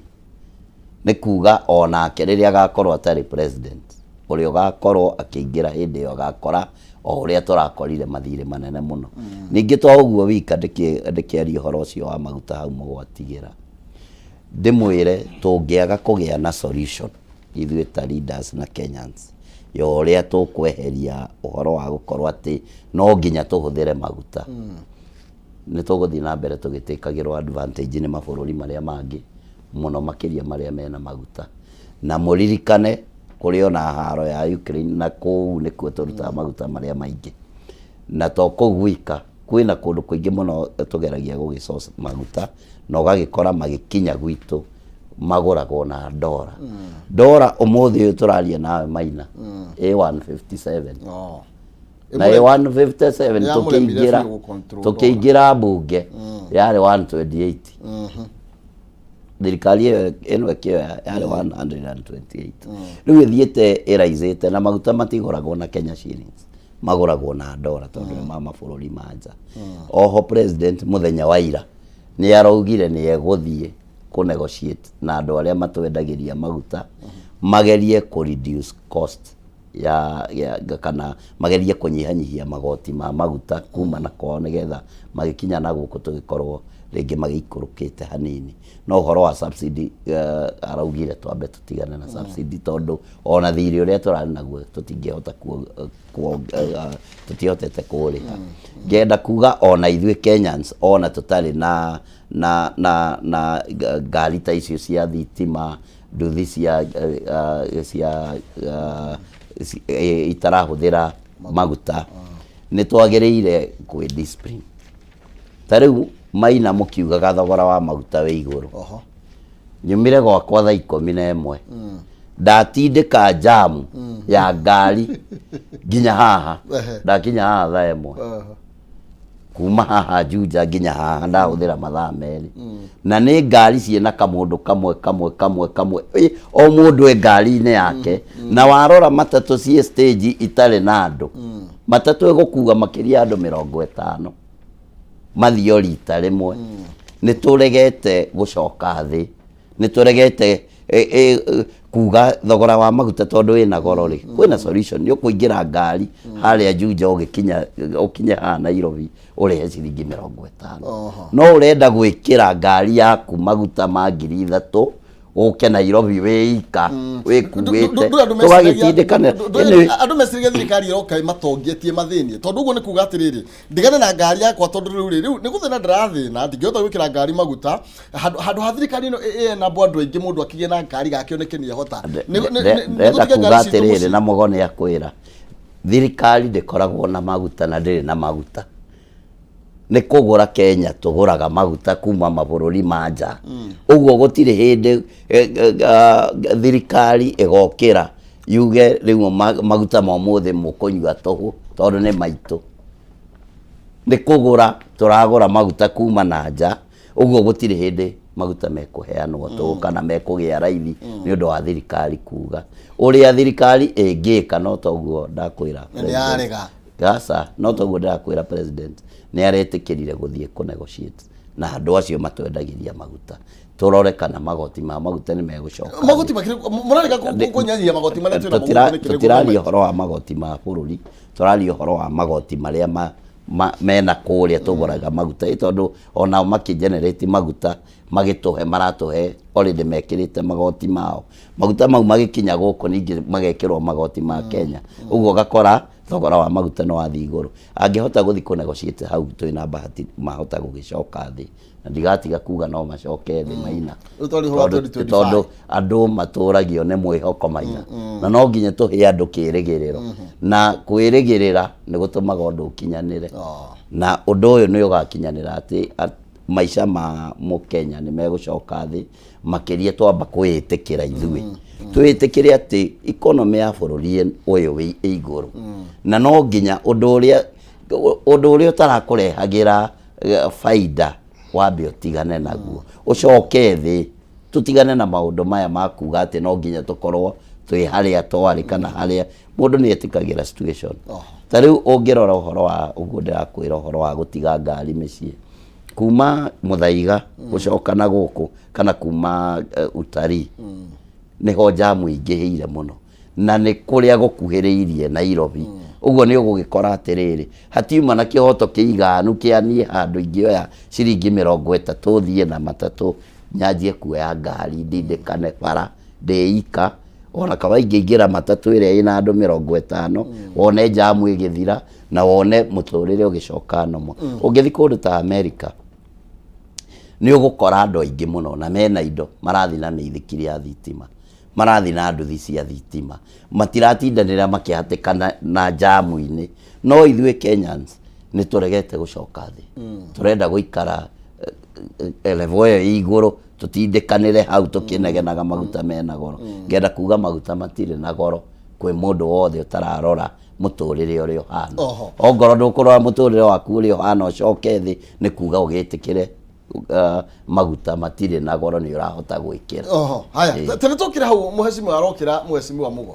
nĩ kuga onake rĩrĩa agakorwo atarĩ president, ũrĩa ũgakorwo akĩingĩra hĩndĩ ĩyo agakora o ũrĩa tũrakorire mathirĩ manene mũno. Ningĩ to ũguo wika, ndĩkĩaria ũhoro ũcio wa maguta hau mũgwatigĩra, ndĩmwĩre tũngĩaga kũgĩa na solution ithuĩ ta leaders na Kenyans ya ũrĩa tũkweheria ũhoro wa gũkorwo atĩ no nginya tũhũthĩre maguta, nĩ tũgũthiĩ na mbere tũgĩtĩkagĩrwo advantage nĩ mabũrũri marĩa mangĩ mũno makĩria marĩa mena maguta. Na mũririkane kũrĩ ona haro ya Ukraine, na kũu nĩkuo tũrutaga maguta marĩa maingĩ. Na to kũu gwika, kwĩna kũndũ kũingĩ mũno tũgeragia gũgĩ source maguta, na ũgagĩkora magĩkinya gwitũ magũragwo na ndora. Ndora ũmũthĩ ũyũ tũraria nawe Maina ĩ 157. Na ĩ 157 Nĩ yamũremire tũkĩingĩra biũ gũ-control. Tũkĩingĩra mbunge yarĩ 128. Thirikari ĩyo ĩno ĩkĩoya yarĩ 128. Rĩu ĩthiĩte ĩraicĩte, na maguta matigũragwo na Kenya shillings, magũragwo na ndora tondũ nĩ ma mabũrũri ma nja. Oho president mũthenya wa ira nĩ araugire nĩ egũthiĩ kũ negotiate na andũ arĩa matwendagĩria maguta, magerie kũ reduce cost ya kana magerie kũnyihanyihia magoti ma maguta kuma na kwao, nĩgetha magĩkinya na gũkũ tũgĩkorwo rĩngĩ magĩikũrũkĩte hanini. No ũhoro wa subsidy, araugire twambe tũtigane na subsidy tondũ ona thirĩ ũrĩa tũrarĩ naguo tũtingĩhota tũtihotete kũũrĩha. Ngenda kuga ona ithuĩ Kenyans, ona tũtarĩ na ngari ta icio cia thitima, nduthi cia itarahũthĩra maguta, nĩ twagĩrĩire kwĩ discipline. Ta rĩu Maina, mũkiugaga thogora wa maguta wĩ igũrũ, nyumire gwakwa thaa 11, ndatindĩka jamu ya ngari nginya haha. Ndakinya haha thaa 1. Kuma haha Juja nginya haha ndahũthĩra mathaa 2, na nĩ ngari ciĩna kamũndũ kamwe kamwe kamwe kamwe. O mũndũ e ngari-inĩ yake, na warora matatũ ciĩ stage itarĩ na andũ. Matatũ ĩgũkua makĩria ya andũ 50 mathiĩ o rita rĩmwe. Nĩ tũregete gũcoka thĩ, nĩ tũregete kuga thogora wa maguta tondũ wĩna goro rĩ, kwĩna solution. Nĩ ũkũingĩra ngari harĩa Juja, ũgĩkinya ũkinye haha Nairobi ũrĩhe ciringi 50. No ũrenda gwĩkĩra ngari yaku maguta ma 3000 ũke Nairobi wĩ ika wĩkuĩte, tũgagĩtindĩkana. Andũ meciragia thirikari ĩroka ĩmatongietie mathĩnie, tondũ ũguo nĩ kuga atĩrĩrĩ, ndigane na ngari yakwa, tondũ rĩu rĩ rĩu nĩ gũthĩna ndĩrathĩna, ndingĩhota gwĩkĩra ngari maguta handũ ha thirikari ĩno ĩna andũ aingĩ, mũndũ akĩgĩe na ngari gakĩoneke nĩ ehota. Ndĩrenda Nĩ kuga ngari citũ atĩrĩrĩ mũciĩ. Na mũgo nĩ akwĩra thirikari ndĩkoragwo na maguta na ndĩrĩ na maguta. Nĩ kũgũra Kenya tũgũraga maguta kuma mabũrũri ma nja. Ũguo gũtirĩ hĩndĩ thirikari ĩgokĩra yuge rĩu maguta ma ũmũthĩ mũkũnyua tũhũ, tondũ nĩ maitũ. Nĩ kũgũra tũragũra maguta kuma na nja. Ũguo gũtirĩ hĩndĩ maguta mekũheanwo tũhũ kana mekũgĩa raithi nĩ ũndũ wa thirikari kuga. Ũrĩa thirikari ĩngĩka, no toguo ndakwĩra Na nĩ yarega. Aca, no toguo ndĩrakwĩra, president nĩ aretĩkĩrire gũthiĩ kũ negotiate na andũ acio matwendagĩria maguta, tũrore kana magoti ma maguta nĩ megũcoka. Magoti makĩrĩ mũrarega kũnyanyia magoti marĩa twĩna mo gũkũ nĩkĩ? Tũtiraria ũhoro wa magoti ma bũrũri, tũraria ũhoro wa magoti marĩa mena kũrĩa tũgũraga maguta, ĩ tondũ onao makĩ generate maguta magĩtũhe, maratũhe already mekĩrĩte magoti mao. Maguta mau magĩkinya gũkũ ningĩ magekĩrwo magoti ma Kenya. Ũguo ũgakora Thogora wa maguta nĩ wathiĩ igũrũ. Angĩhota gũthiĩ kũ negotiate hau, twĩna bahati mahota gũgĩcoka thĩ, na ndigatiga kuga no macoke thĩ, Maina. Rĩu twarĩ ũhoro wa Tondũ 2025. tondũ andũ matũragio nĩ mwĩhoko, Maina, na no nginya tũhe andũ kĩrĩgĩrĩro, na kwĩrĩgĩrĩra nĩ gũtũmaga ũndũ ũkinyanĩre. Na ũndũ ũyũ nĩ ũgakinyanĩra atĩ maica ma mũkenya nĩ megũcoka thĩ makĩria twamba kwĩĩtĩkĩra ithuĩ, twĩĩtĩkĩre atĩ economy ya bũrũri ũyũ wĩ igũrũ, na no nginya ũndũ ũrĩa ũtarakũrehagĩra baida wambe ũtigane naguo, ũcoke thĩ, tũtigane na maũndũ maya ma kuga atĩ no nginya tũkorwo twĩ harĩa twarĩ kana harĩa mũndũ nĩ etĩkagĩra situation. Ta rĩu ũngĩrora ũhoro wa ũguo ndĩrakwĩra, ũhoro wa gũtiga ngari mĩciĩ kuma Mũthaiga gũcoka na gũkũ kana kuma utarii, nĩho njamu ingĩhĩire mũno na nĩ kũrĩa gũkuhĩrĩirie Nairobi. Ũguo nĩ ũgũgĩkora atĩrĩrĩ, hatiuma na kĩhoto kĩiganu kĩa niĩ handũ ingĩoya ciringi 30 thiĩ na matatũ, nyanjie kuoya ngari ndindĩkane bara ndĩika, ona kaba ingĩingĩra matatũ ĩrĩa ĩna andũ 50, wone njamu ĩgĩthira na wone mũtũrĩre ũgĩcoka nomo. Ũngĩthiĩ kũndũ ta America, nĩ ũgũkora andũ aingĩ mũno na mena indo marathiĩ na mĩithikiri ya thitima, marathiĩ na nduthi cia thitima, matiratindanĩra makĩhatĩkana na njamu-inĩ. No ithuĩ Kenyans nĩ tũregete gũcoka thĩ, tũrenda gũikara level ĩyo ĩ igũrũ, tũtindĩkanĩre hau tũkĩnegenaga maguta mena goro. Ngenda kuga maguta matirĩ na goro kwĩ mũndũ wothe ũtararora mũtũrĩre ũrĩa ũhana. Ongorwo ndũkũrora mũtũrĩre waku ũrĩa ũhana ũcoke thĩ, nĩ kuga ũgĩtĩkĩre maguta matirĩ na goro, nĩ ũrahota gwĩkĩra. Oho, haya, tene tũkĩra hau mũhecimiwa arokĩra, mũhecimiwa Mugo,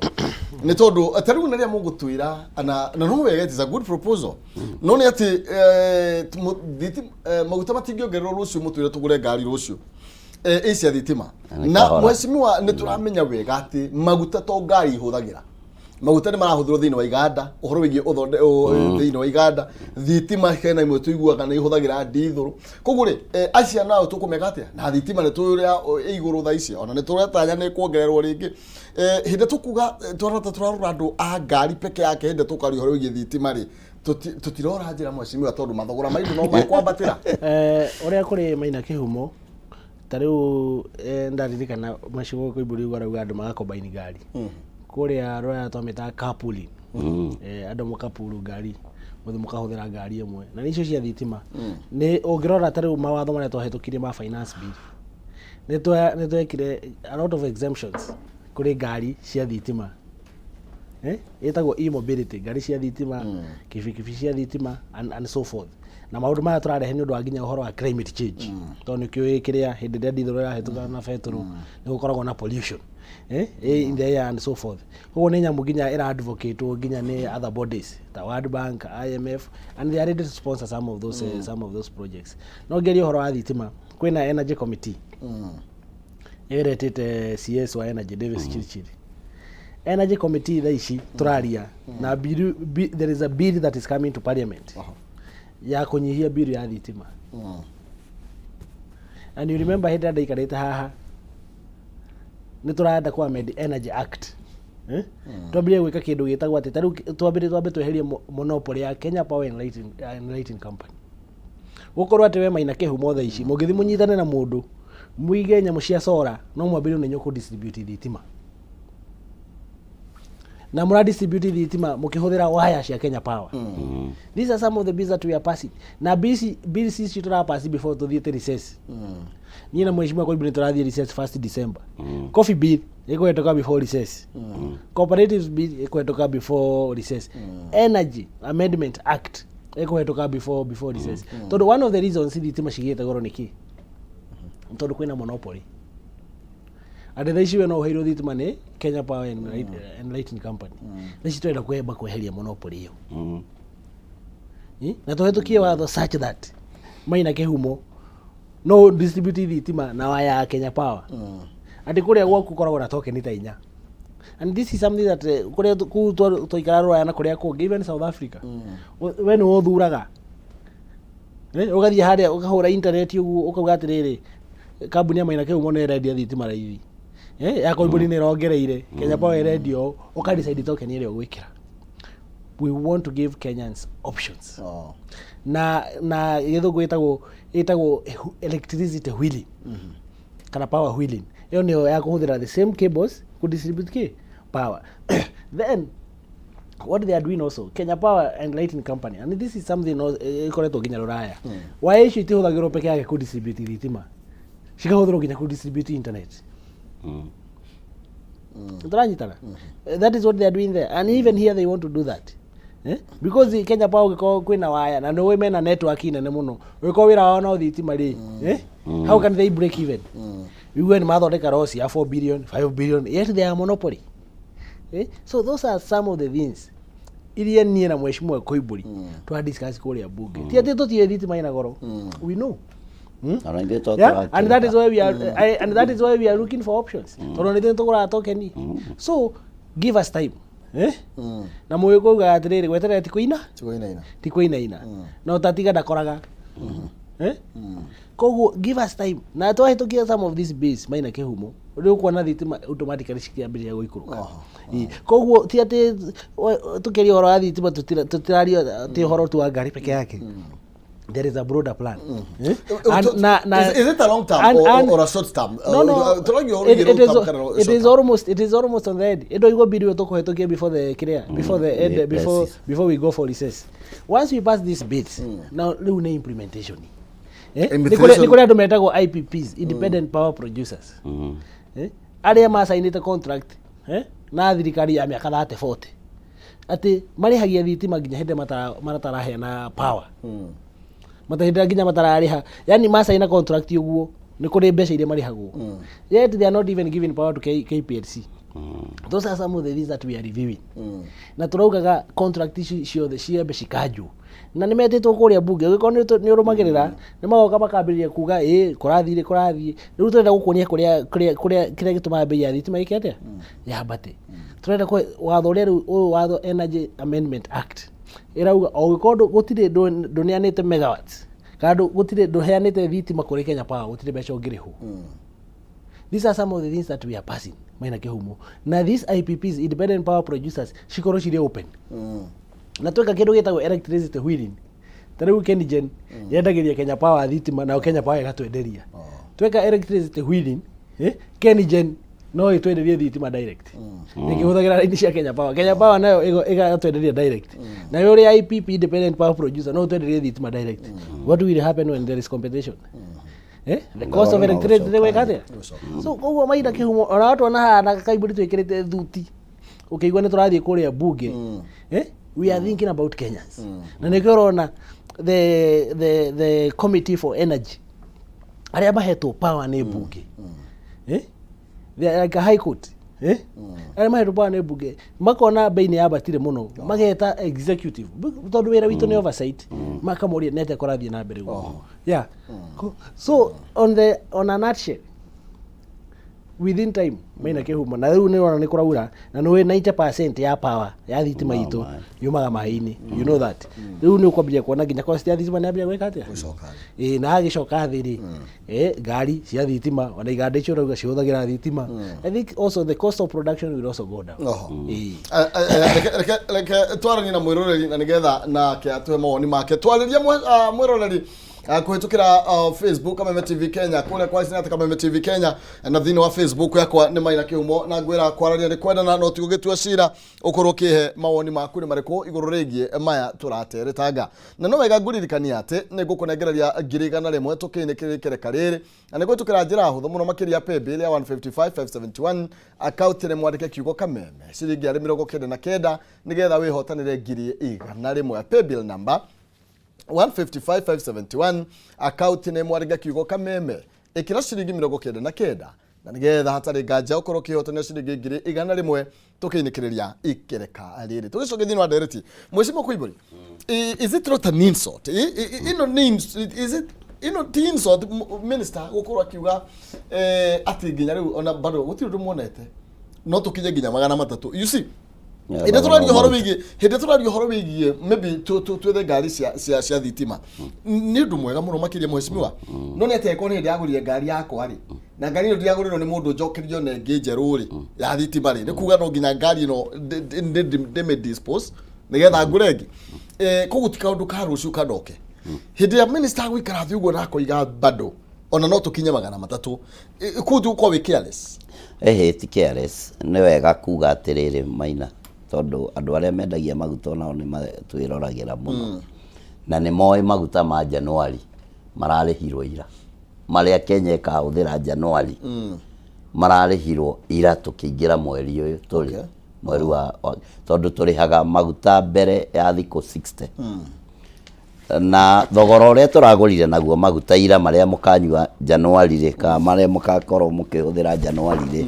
nĩ tondũ ta rĩu rĩrĩa mũgũtwĩra na no wega, it is a good proposal, no nĩ atĩ maguta matingĩongererwo rũciũ mũtwĩre tũgũre ngari rũciũ ĩ cia thitima. Nĩ Na kahora. Mũhecimiwa, nĩ tũramenya wega atĩ maguta to ngari ihũthagĩra, maguta nĩ marahũthĩrwo thĩinĩ wa iganda, ũhoro wĩgiĩ thĩinĩ wa iganda thitima hena imwe tũiguaga nĩ ihũthagĩra ndithũrũ. Koguo rĩ, acia nao tũkũmeka atĩa na thitima nĩ tũĩ ũrĩa ĩ igũrũ thaa ici, ona nĩ tũretanya nĩ kuongererwo rĩngĩ. Hĩndĩ tũkuga twarota tũrarora andũ a ngari peke yake, hĩndĩ tũkaria ũhoro wĩgiĩ thitima rĩ, tũtirora njĩra, mheshimiwa, tondũ mathogora ma indo no mekwambatĩra. Ũrĩa kũrĩ, Maina Kĩhumo, ta rĩu ndaririkana macigo Koimbũri ũguo arauga andũ magakombaini ngari kũrĩa rũraya twamĩtaga carpooling. Andũ mũkapuru ngari, mũthiĩ mũkahũthĩra ngari ĩmwe na nĩ icio cia thitima. Nĩ ũngĩrora ta rĩu mawatho marĩa twahĩtũkirie ma finance bill, nĩ twekire a lot of exemptions kũrĩ ngari cia thitima, ĩtagwo e-mobility, ngari cia thitima, kibikibi cia thitima and so forth. Na maũndũ maya tũrarehe nĩ ũndũ wa nginya ũhoro wa climate change, tondũ nĩ kĩũĩ kĩrĩa hĩndĩ ĩrĩa ndithũrũ ĩrahĩtũka na betũrũ nĩ gũkoragwo na pollution in the air and so forth. Koguo nĩ nyamũ nginya ĩra advocate nginya nĩ other bodies ta World Bank, IMF, and they are ready to sponsor some of those projects. No ngĩaria ũhoro wa thitima, kwĩna energy committee ĩretĩte CS wa energy Davis Chirchir. Energy committee thaa ici tũraria na bill, there is a bill that is coming to parliament ya kũnyihia bill ya thitima. And you remember hĩndĩ ĩrĩa ndaikarĩte haha, nĩ tũrenda kũ amend Energy Act, eh? Twambĩrĩrie gwĩka kĩndũ gĩtagwo atĩ ta rĩu twambĩrĩrie twambe tweherie monopoly ya Kenya Power and Lighting Company, gũkorwo atĩ we Maina Kĩhumo thaa ici mũngĩthiĩ mũnyitane na mũndũ mũige nyamũ cia solar, no mwambĩrĩrie nĩ kũ distribute thitima na mũra distribute thitima mũkĩhũthĩra waya cia Kenya Power. These are some of the bills that we are passing, na bills ici tũrapass before tũthiĩte recess. Niĩ na mheshimiwa Koimburi tũrathiĩ recess 1st December. Coffee bill ĩkũhetũka before recess, cooperatives bill ĩkũhetũka before recess, Energy Amendment Act ĩkũhetũka before recess, tondũ one of the reasons thitima cigĩte goro nĩ kĩ? Tondũ kwĩna monopoly, atĩ thaa ici we no ũheirwo thitima nĩ Kenya Power and Lighting Company. Thaa ici tũrenda kwamba kweheria monopoly ĩyo. Na tũhetũkie watho such that Maina Kĩhumo no distribute thitima na waya ya Kenya Power, atĩ kũrĩa gwaku ũkoragwo na token ta inya. And this is something that kũrĩa kũu twaikara rũraya na kũrĩa kũngĩ, even South Africa, we nĩwe ũthuraga. Ũgathiĩ harĩa ũkahũra internet ũguo ũkauga atĩrĩrĩ, kambuni ya Maina Kĩhumo nĩ ĩrendia thitima raithi, ya Koimbũri nĩ ĩrongereire, Kenya Power ĩrendia ũũ, ũka decide token ĩrĩa ũgwĩkĩra. We want to give Kenyans options. Oh. Na gĩthũngũ ĩtagwo electricity wheeling kana power wheeling. Ĩyo nĩyo ya kũhũthĩra the same cables ku distribute kĩ power. Then what they are doing also, Kenya Power and Lighting Company, and this is something ĩkoretwo nginya rũraya, waya icio itihũthagĩrwo peke yake ku distribute thitima, cikahũthĩrwo nginya ku distribute internet. Tũranyitana? That is what they are doing there, and even here they want to do that, eh? Because Kenya Power, ũngĩkorwo kwĩna waya na nĩũĩ mena network nene mũno, ũngĩkorwo wĩra wao no thitima rĩ, eh? How can they break even? Igue nĩ mathondeka loss ya 4 billion, 5 billion, yet they are monopoly, eh? So those are some of the things iria niĩ na mheshimiwa Koimbũri twa discuss kũrĩa bunge. Ti atĩ tũtiĩ thitima ĩna goro, we know. Ona ithuĩ to Yeah? And that is tũrakĩruta. why we are and that is why we are looking for options, tondũ nĩ ithuĩ tũgũraga token. So give us time, eh? Na mũgĩkũyũ ugaga atĩrĩrĩ, gweterera ti kũina. Tikuinaina. Ti kũinaina na ũtatiga ndakoraga, eh? Koguo give us time, na twahĩtũkia some of these bills, maina kĩhumo, rĩu ũkuona thitima automatically cikĩambĩrĩria gũikũrũka. Ĩ, koguo ti atĩ tũkĩaria ũhoro wa thitima tũtiraria atĩ ũhoro tu wa ngari peke yake. There is a broader plan, eh? And Is it a long term or a short term? No. Tũragia ũhoro It, wĩgiĩ it long is, term kana it short is term? almost on the end. Ĩndo igwo bill tũkũhĩtũkia before the clear, before the end, before Yes. before we go for recess. Once we pass these bills, now rĩu nĩ implementation, eh? Implementation. Nĩ kũrĩ andũ metagwo IPPs, independent power producers, eh? Arĩa macainĩte contract, eh? Na thirikari ya mĩaka 30, 40, atĩ marĩhagia thitima nginya hĩndĩ mataraheana power, matahĩndĩ nginya matararĩha, yani macaina contract ũguo nĩ kũrĩ mbeca iria marĩhagwo, yet they are not even giving power to KPLC. Those are some of the things that we are reviewing, na tũraugaga contract ici ciothe ciambe cikanjwo, na nĩ metĩtwo kũrĩa bunge. Ũngĩkorwo nĩ ũrũmagĩrĩra, nĩ magoka makambĩrĩria kuga ĩ kũrathire kũrathiĩ. Rĩu tũrenda gũkuonia kũrĩa kĩrĩa gĩtũmaga bei ya thitima ĩke atĩa, yambate. Tũrenda watho ũrĩa rĩu ũyũ watho Energy Amendment Act ĩrauga o ũngĩkorwo gũtirĩ ndũneanĩte megawatts kana gũtirĩ ndũheanĩte thitima kũrĩ Kenya Power, gũtirĩ mbeca ũngĩrĩhwo. These are some of the things that we are passing, maina kĩhumo, na these IPPs, independent power producers, cikorwo cirĩ open, na tweka kĩndũ gĩtagwo electricity wheeling. Ta rĩu KenGen yendagĩria Kenya Power thitima, nayo Kenya Power ĩgatwenderia. Tweka electricity wheeling, eh? KenGen no ĩtwenderie thitima direct ĩkĩhũthagĩra raini cia Kenya Power. Kenya Power nayo ĩgatwenderia direct. Nayo ũrĩa IPP, independent power producer, no ũtwenderie thitima direct. What will happen when there is competition, eh? The cost of No, electricity gũcoka gwĩka atĩa? So koguo mahinda kĩhumo, ona watuona haha na Kaiburi twĩkĩrĩte thuti, ũkĩigua nĩ tũrathiĩ kũrĩa bunge, eh? We are thinking about Kenyans, na nĩkĩo ũrona the Committee for Energy, arĩa mahetwo power nĩ bunge, eh? They are like a high court, eh? Arĩa mahetwo power nĩ bunge makona bei nĩ yambatire mũno, mageta executive, tondũ wĩra witũ nĩ oversight, makamũria nĩ atĩa kũrathiĩ na mbere gũkũ. Yeah. So on a nutshell, within time, maina kĩhumo, na rĩu nĩ ũrona nĩ kũraura, na nĩ 90% ya power ya thitima Yumaga itũ maĩ. yumaga maĩ-inĩ, you know that. Rĩu nĩ ũkwambĩrĩria kuona nginya cost ya thitima nĩ yambĩrĩria gwĩka atĩa? Gũcoka thĩ. Ĩ, na agĩcoka thĩ rĩ, ngari cia thitima, ona iganda icio ũrauga cihũthagĩra thitima, I think also the cost of production will also go down. Oho. Ĩ. Reke twaranie na mwĩroreri na nĩgetha nake atũhe mawoni make. Twarĩrie mwĩroreri kũhĩtũkĩra Facebook Kameme TV Kenya, kũrĩa kwa Snap Kameme TV Kenya, na thĩinĩ wa Facebook yakwa nĩ Maina Kĩhumo, na ngwĩra kwararia nĩ kwendana no ti gũgĩtua cira. Ũkorwo ũkĩhe mawoni maku nĩ marĩkũ igũrũ rĩgiĩ maya tũrateretanga, na no wega ngũririkania atĩ nĩ ngũkũnengereria 100,000 tũkĩinĩkĩrĩkereka rĩrĩ, na nĩ gwĩtũkĩra njĩra hũthũ mũno makĩria, paybill ya 155571, akaunti nĩ mwandĩke kiugo Kameme, ciringi arĩ 99, nĩgetha wĩhotanĩre 100,000. Paybill number 155571, akaunti nĩ mwandĩke kiugo Kameme, ĩkĩra ciringi 99, na nĩgetha hatarĩ nganja ũkorwo ũkĩhotanĩra ciringi 100,000 tũkĩinĩkĩrĩria ikereka rĩrĩ. Tũgĩcoke thĩinĩ wa ndereti, Mheshimiwa Koimbũri, is it not an insult? Ĩno nĩ is it ĩno ti insult, minister gũkorwo akiuga atĩ nginya rĩu ona bado gũtirĩ ũndũ muonete, no tũkinye nginya 300, you see? Yeah, Hĩndĩ tũraria ũhoro maruta. wĩgiĩ, hĩndĩ tũraria ũhoro wĩgiĩ maybe twethe ngari cia thitima, nĩ ũndũ mwega mũno makĩria, mheshimiwa, no nĩ atĩ angĩkorwo nĩ hĩndĩ yagũrire ngari yakwa rĩ, na ngari ĩno ndĩragũrĩrwo nĩ mũndũ njokerio na ĩngĩ njerũ rĩ ya thitima rĩ, nĩ kuga no nginya ngari ĩno ndĩmĩ dispose. Nĩgetha ngũre ĩngĩ. Koguo ti kaũndũ ka rũciũ kandoke. Hĩndĩ ĩrĩa minister agũikara thĩ ũguo na akoiga bado ona no tũkinye 300, kũu tũgũkorwo wĩ careless. Ĩhĩ, ti careless. Nĩ wega kuga atĩrĩrĩ, Maina, tondũ andũ arĩa mendagia maguta onao nĩ matwĩroragĩra mũno na nĩ moĩ maguta ma Januari mararĩhirwo ira, marĩa Kenya ĩkahũthĩra Januari mararĩhirwo ira tũkĩingĩra mweri ũyũ tũrĩ. Mweri wa tondũ tũrĩhaga maguta mbere ya thikũ 60, na thogora ũrĩa tũragũrire naguo maguta ira marĩa mũkanyua Januari rĩ, kana marĩa mũgakorwo mũkĩhũthĩra Januari rĩ,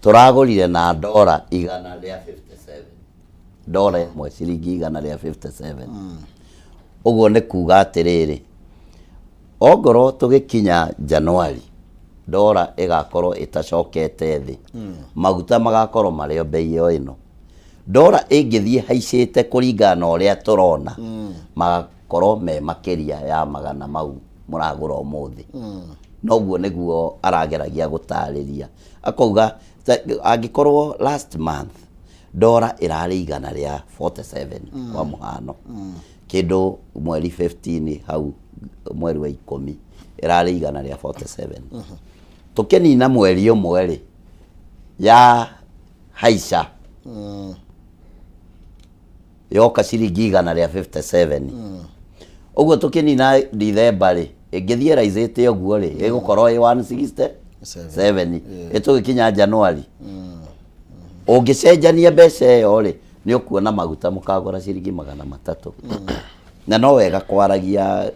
tũragũrire na ndora 157, ndora ĩmwe ciringi 157. Ũguo nĩ kuga atĩrĩrĩ, ongorwo tũgĩkinya Januari ndora ĩgakorwo ĩtacokete thĩ, maguta magakorwo marĩ o bei o ĩno. Ndora ĩngĩthiĩ haicĩte kũringana na ũrĩa tũrona, magakorwo me makĩria ya magana mau mũragũra ũmũthĩ. Noguo nĩguo arageragia gũtarĩria, akauga angĩkorwo last month ndora ĩrarĩ 147 kwa mũhano, kĩndũ mweri 15 hau mweri wa 10 ĩrarĩ 147, tũkĩnina mweri ũmwe rĩ ya haica yoka ciringi 157. Ũguo tũkĩnina Dithemba rĩ, ĩngĩthiĩ raicĩte ũguo rĩ, ĩgũkorwo ĩ 167. Ĩtũgĩkinya Januari, ũngĩcenjania mbeca ĩyo rĩ, nĩ ũkuona maguta mũkagũra ciringi 300. Na no wega kwaragia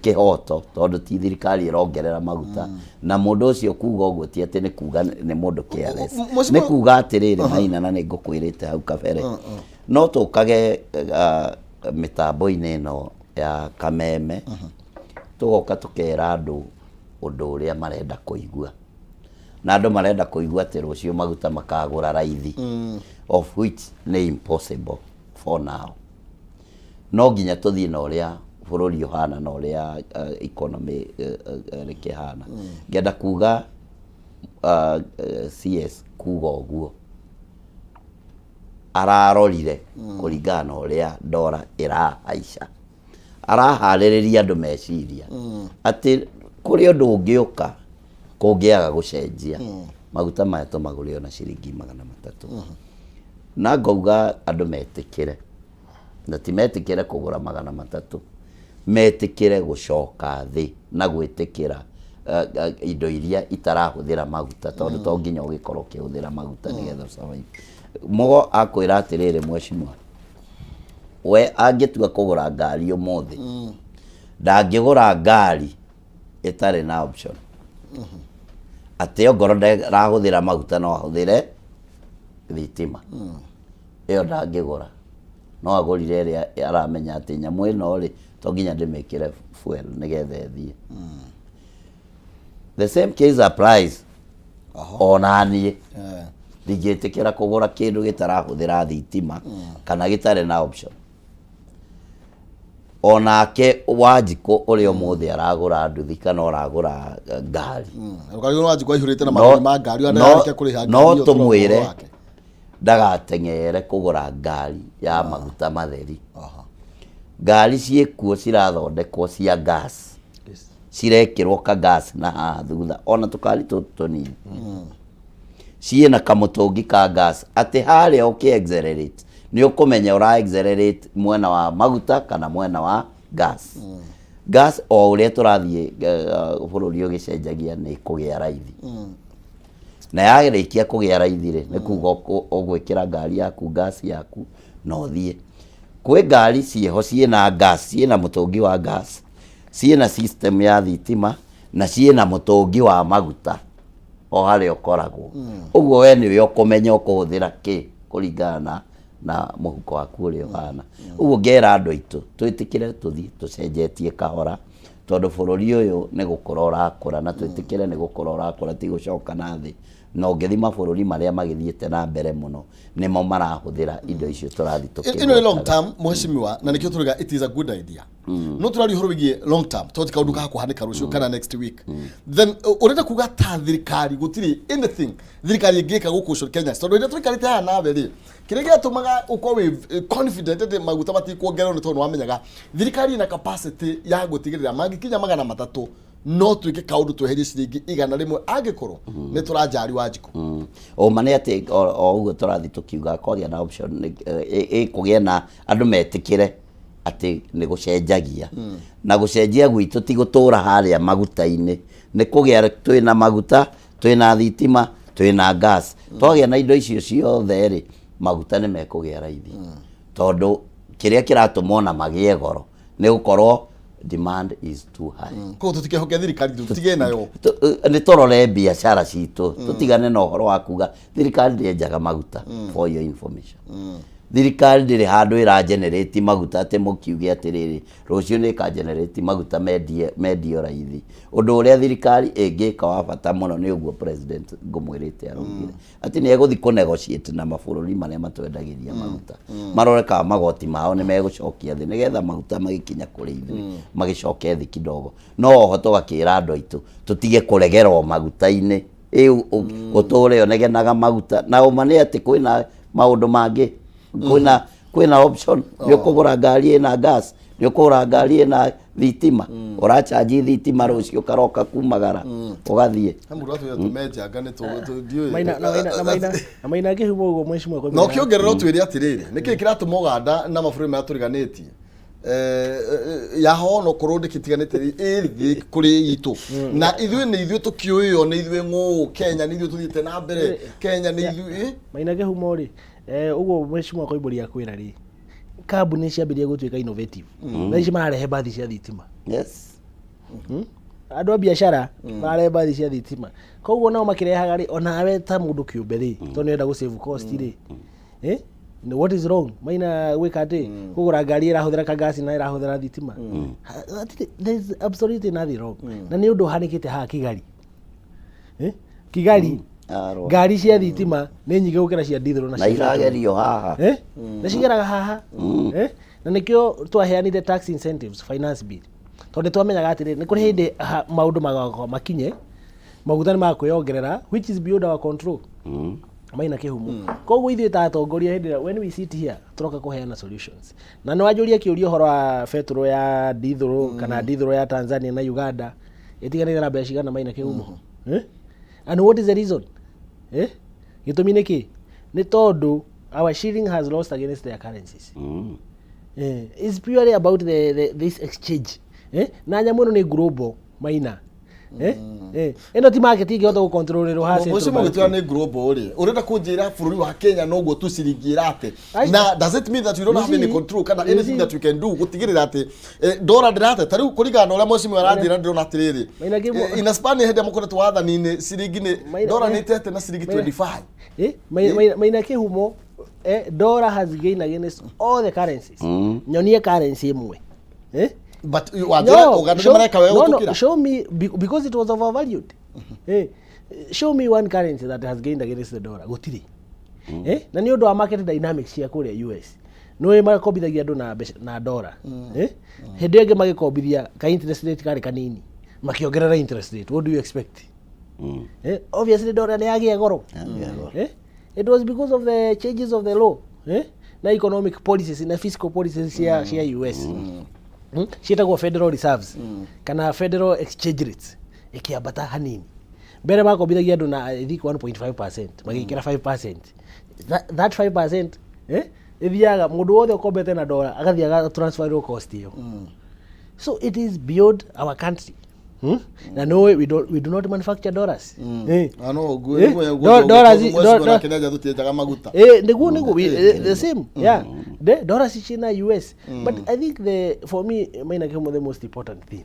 kĩhoto, tondũ ti thirikari ĩrongerera maguta, na mũndũ ũcio kuga ũguo ti atĩ nĩ kuga nĩ mũndũ careless. Nĩ kuga atĩrĩrĩ, Maina, na nĩ ngũkwĩrĩte hau kabere, no tũkage mĩtambo-inĩ ĩno ya kameme, tũgoka tũkera andũ ũndũ ũrĩa marenda kũigua, na andũ marenda kũigua atĩ rũciũ maguta makagũra raithi, of which nĩ impossible for now. No nginya tũthiĩ na ũrĩa bũrũri ũhana na ũrĩa economy rĩkĩhana. Ngenda kuga CS kuga ũguo ararorire kũringana na ũrĩa ndora ĩrahaica, araharĩrĩria andũ meciria atĩ kũrĩ ũndũ ũngĩũka kũngĩaga gũcenjia, maguta maya tũmagũre ona ciringi 300. Na ngauga andũ metĩkĩre, na ti metĩkĩre kũgũra 300, metĩkĩre gũcoka thĩ na gwĩtĩkĩra indo iria itarahũthĩra maguta, tondũ to nginya ũgĩkorwo ũkĩhũthĩra maguta nĩgetha ũsurvive. Mũgo akwĩra atĩrĩrĩ, mheshimiwa, we angĩtua kũgũra ngari ũmũthĩ, ndangĩgũra ngari ĩtarĩ na option atĩ ongorwo ndarahũthĩra maguta no ahũthĩre thitima. Ĩyo ndangĩgũra, no agũrire ĩrĩa aramenya atĩ nyamũ ĩno rĩ, to nginya ndĩmĩkĩre fuel nĩgetha ĩthiĩ. The same case applies ona niĩ. Ndingĩtĩkĩra kũgũra kĩndũ gĩtarahũthĩra thitima kana gĩtarĩ na option. Onake Wanjikũ ũrĩa ũmũthĩ aragũra nduthi kana ũragũra ngari, Ũkarigwo Wanjikũ aihũrĩte na marũni ma ngari ona yarĩkia kũrĩha no ngari ĩyo tũrauga tũmwĩre ũhoro wake. Ndagateng'ere kũgũra ngari ya maguta matheri. Ngari ciĩkuo cirathondekwo cia gas, cirekĩrwo ka gas na haha thutha, ona tũkari tũtũ tũnini ciĩna kamũtũngi ka gas, atĩ harĩa ũkĩ accelerate nĩ ũkũmenya ũra accelerate mwena wa maguta kana mwena wa gas. Gas o ũrĩa tũrathiĩ bũrũri ũgĩcenjagia nĩ kũgĩa raithi, na yarĩkia kũgĩa raithi rĩ, nĩ kuga ũgwĩkĩra ngari yaku gas yaku na ũthiĩ. Kwĩ ngari ciĩho ciĩna gas, ciĩna mũtũngi wa gas, ciĩna system ya thitima na ciĩna mũtũngi wa maguta o harĩa ũkoragwo. Ũguo we nĩwe ũkũmenya ũkũhũthĩra kĩ kũringana na mũhuko waku ũrĩa ũhana. Ũguo ngera andũ aitũ twĩtĩkĩre tũthiĩ tũcenjetie kahora, tondũ bũrũri ũyũ nĩ gũkũra ũrakũra, na twĩtĩkĩre nĩ gũkũra ũrakũra, ti gũcoka na thĩ. Na ũngĩthiĩ mabũrũri marĩa magĩthiĩte na mbere mũno, nĩmo marahũthĩra indo icio tũrathiĩ Ĩno nĩ long tũkĩgwetaga. term, mheshimiwa, na nĩkĩo tũrauga it is a good idea. No tũraria ũhoro wĩgiĩ long term tondũ ti kaũndũ gakũhanĩka rũciũ kana next week. Then ũrenda kuga ta thirikari gũtirĩ anything thirikari ĩngĩka gũkũ Kenya, tondũ rĩrĩa tũikarĩte haha nawe rĩ, kĩrĩa gĩatũmaga ũkorwo wĩ confident atĩ maguta matikuongererwo nĩ tondũ nĩwamenyaga thirikari ĩna capacity ya gũtigĩrĩra mangĩkinya 300 no twĩke kaũndũ tweherie ciringi 100 angĩkorwo nĩ tũranjari wa njikũ. Ũma nĩ atĩ o ũguo tũrathiĩ tũkiuga kwagĩa na option ĩkũgĩa na andũ metĩkĩre atĩ nĩ gũcenjagia, na gũcenjia gwitũ ti gũtũra harĩa maguta-inĩ, nĩ kũgĩa twĩna maguta, twĩna thitima, twĩna gas. Twagĩa na indo icio ciothe rĩ, maguta nĩ mekũgĩa raithi, tondũ kĩrĩa kĩratũma ona magĩe goro nĩ gũkorwo demand is too high. Koguo tũtikehoke thirikari, tũtige nayo. Nĩ tũrore biacara citũ, tũtigane na ũhoro wa kuga thirikari ndĩenjaga maguta. For your information, thirikari ndĩrĩ handũ ĩra generate maguta atĩ mũkiuge atĩrĩrĩ, rũciũ nĩ ĩka generate maguta mendio raithi. Ũndũ ũrĩa thirikari ĩngĩka wa bata mũno nĩ ũguo president ngũmwĩrĩte araugire atĩ nĩ egũthiĩ kũ negotiate na mabũrũri marĩa matwendagĩria maguta, marore kana magoti mao nĩ megũcokia thĩ, nĩgetha maguta magĩkinya kũrĩ ithuĩ magĩcoke thĩ kidogo. No oho tũgakĩra andũ aitũ tũtige kũregerwo maguta-inĩ, ĩ ũtũre ũnegenaga maguta, na ũma nĩ atĩ kwĩna maũndũ mangĩ, kwĩna option. Nĩ ũkũgũra ngari ĩna gas, nĩ ũkũgũra ngari ĩna thitima, ũrachanji thitima, rũciũ karoka kumagara ũgathiĩ. He mũndũ atwĩra tũmenjanga nĩ ndiũĩ. Maina na maina na maina na maina kĩhumo ũguo mheshimiwa. Na ũkĩongerera ũtwĩre atĩrĩrĩ, nĩkĩĩ kĩratũma Ũganda na mabũrũri marĩa tũriganĩtie yaho onokorwo ndĩkĩtiganĩte ĩ thĩ kũrĩ itũ, na ithuĩ nĩ ithuĩ tũkĩũĩo nĩ ithuĩ ng'ũ Kenya, nĩ ithuĩ tũthiĩte na mbere Kenya, nĩ ithuĩ? Maina kĩhumo rĩ, ũguo mheshimiwa Koimbũri akwĩra rĩ, kambuni ciambĩrĩria gũtuĩka innovative na ici mararehe mbathi cia thitima. Andũ a biacara mararehe mbathi cia thitima, koguo nao makĩrehaga rĩ, onawe ta mũndũ kĩũmbe rĩ, tondũ nĩũrenda gũ save cost rĩ, what is wrong, Maina, gwĩka atĩ kũgũra ngari ĩrahũthĩra kagasi na ĩrahũthĩra thitima? There is absolutely nothing wrong, na nĩ ũndũ ũhanĩkĩte haha Kigali, Kigali. Arwa. Ngari cia thitima nĩ nyingĩ gũkĩra cia ndithũrũ na na cia petrol. Iragerio haha. Na cigeraga haha, Na nĩkĩo twaheanire tax incentives finance bill, tondũ nĩ twamenyaga atĩrĩrĩ, nĩ kũrĩ hĩndĩ maũndũ magakorwo makinye maguta nĩ makwĩongerera, which is beyond our control, Maina kĩhumo. Koguo ithuĩ ta atongoria, hĩndĩ ĩrĩa when we sit here, tũroka kũheana solutions. Na nĩ wanjũria kĩũria ũhoro wa betũrũ ya ndithũrũ kana ndithũrũ ya Tanzania na Uganda ĩtiganĩte na mbeca cigana, Maina kĩhumo, eh? And what is the reason? Gĩtũmi nĩ kĩ? Nĩ tondũ our shilling has lost against their currencies. It's purely about this exchange, eh? Na nyamũ ĩno nĩ global, Maina, eh? Ĩno ti market ingĩhota gũcontrollerwo haha Mũciĩ central bank. mũgĩtua nĩ global rĩ, ũrenda kũnjĩra bũrũri wa Kenya noguo tu ciringi ĩrate? Ai- Na does it mean that we don't You have any see- control kana you anything see- that we can do gũtigĩrĩra atĩ ndora ndĩrate? Ta rĩu kũringana na ũrĩa mheshimiwa aranjĩra, ndĩrona atĩrĩrĩ, Maina in a span hĩndĩ ĩrĩa mũkoretwo wathani-inĩ, ciringi nĩ Maina- ndora nĩ ĩtete na ciringi 25. Maina kĩhumo, dollar has gained against all the currencies. Nyonie currency ĩmwe, eh? But wanjĩra Ũganda nĩ mareka wega No, no, gũtũkĩra. show me, because it was overvalued. Show me one currency that has gained against the dollar. Gũtirĩ. Na nĩ ũndũ wa market dynamics cia kũrĩa US. Nĩũĩ makombithagia andũ na mbeca na dollar. Hĩndĩ ĩyo ĩngĩ magĩkombithia ka interest rate karĩ kanini. Makĩongerera interest rate. What do you expect? Obviously dollar nĩ yagĩa goro. Yagĩa goro. It was because of the changes of the law, na economic policies na fiscal policies cia US. Ciĩtagwo federal reserves kana federal exchange rates ĩkĩambata hanini. Mbere makombithagia andũ na I think 1.5%, magĩkĩra 5%. That 5%, ĩthiaga mũndũ wothe ũkombete na dollar agathiĩ agatransferwo cost ĩyo. So it is beyond our country. Na no we don't, we do not manufacture dollars. Ah, no ũguo nĩguo Dollars mheshimiwa na Kenya tũtienjaga maguta. Nĩguo the same, yeah, the dollars ciĩna US. But I think the for me, Maina Kĩhumo, the most important thing,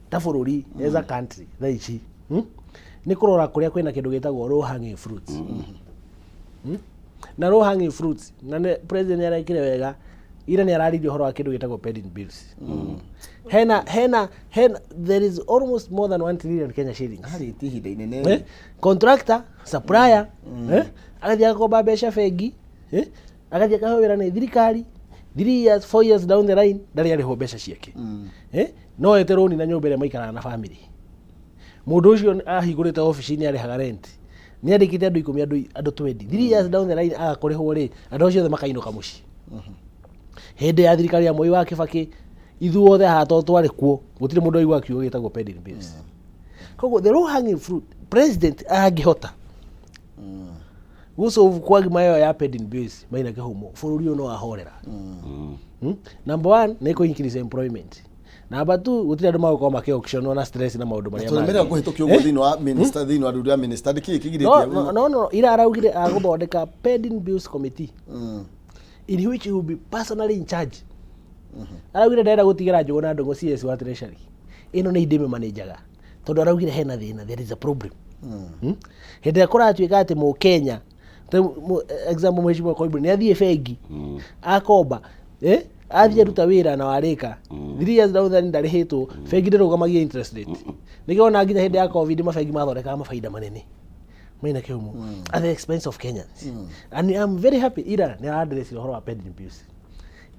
ta bũrũri, as a country thaa ici, Nĩ kũrora kũrĩa kwĩna kĩndũ gĩtagwo low hanging fruits, Na low hanging fruits, na nĩ president nĩ arekire wega. Ira nĩ araririe ũhoro wa kĩndũ gĩtagwo pending bills. Hena hena hena there is almost more than 1 trillion Kenya shillings. Harĩtie ihinda inene. Contractor, supplier, agathiĩ agakomba mbeca bengi, agathiĩ akaheo wĩra nĩ thirikari, 3 years, 4 years down the line ndarĩ arĩhwo mbeca ciake. No ete rũni na nyũmba ĩrĩa maikaraga na family. Mũndũ ũcio ahingũrĩte obici nĩ arĩhaga rent, nĩ andĩkĩte andũ 10, andũ 20. 3 years down the line aga kũrĩhwo rĩ, andũ acio othe makainũka mũciĩ. Hĩndĩ ya thirikari ya Moi wa Kibaki, ithuothe haha to twarĩ kuo, gũtirĩ mũndũ waigua kiugo gĩtagwo pending bills. Koguo the low hanging fruit, president angĩhota gũsolve kwagima ĩyo ya pending bills, Maina Kĩhumo, bũrũri ũyũ no wahorera. Number one nĩ kũ increase employment. Number two, gũtirĩ andũ magũkorwo makĩ auctionwo na stress na maũndũ marĩa Tondũ mĩrĩa mangĩ. kũhĩtũkio ũguo thĩinĩ wa minister, thĩinĩ wa ruru ya minister, nĩkĩĩ kĩgirĩtie? No, ira araugire agũthondeka pending bills committee in which he will be personally in charge. Araugire ndarenda gũtigĩra Njũgũna Ndũng'ũ CS wa Treasury, ĩno nĩ indĩmĩ manĩnjaga, tondũ araugire hena thĩna, there is a problem. Hĩndĩ ĩrĩa kũratuĩka atĩ mũkenya ta example, mheshimiwa Koimburi nĩ athiĩ bengi akomba, athiĩ aruta wĩra na warĩka, 3 years down the line ndarĩhĩtwo, bengi ndĩrũgamagia interest rate. Nĩkĩo ona nginya hĩndĩ ya COVID mabengi mathondekaga mabaida manene, Maina Kĩhumo, at the expense of Kenyans. And I'm very happy ira nĩ address ũhoro wa pending bills.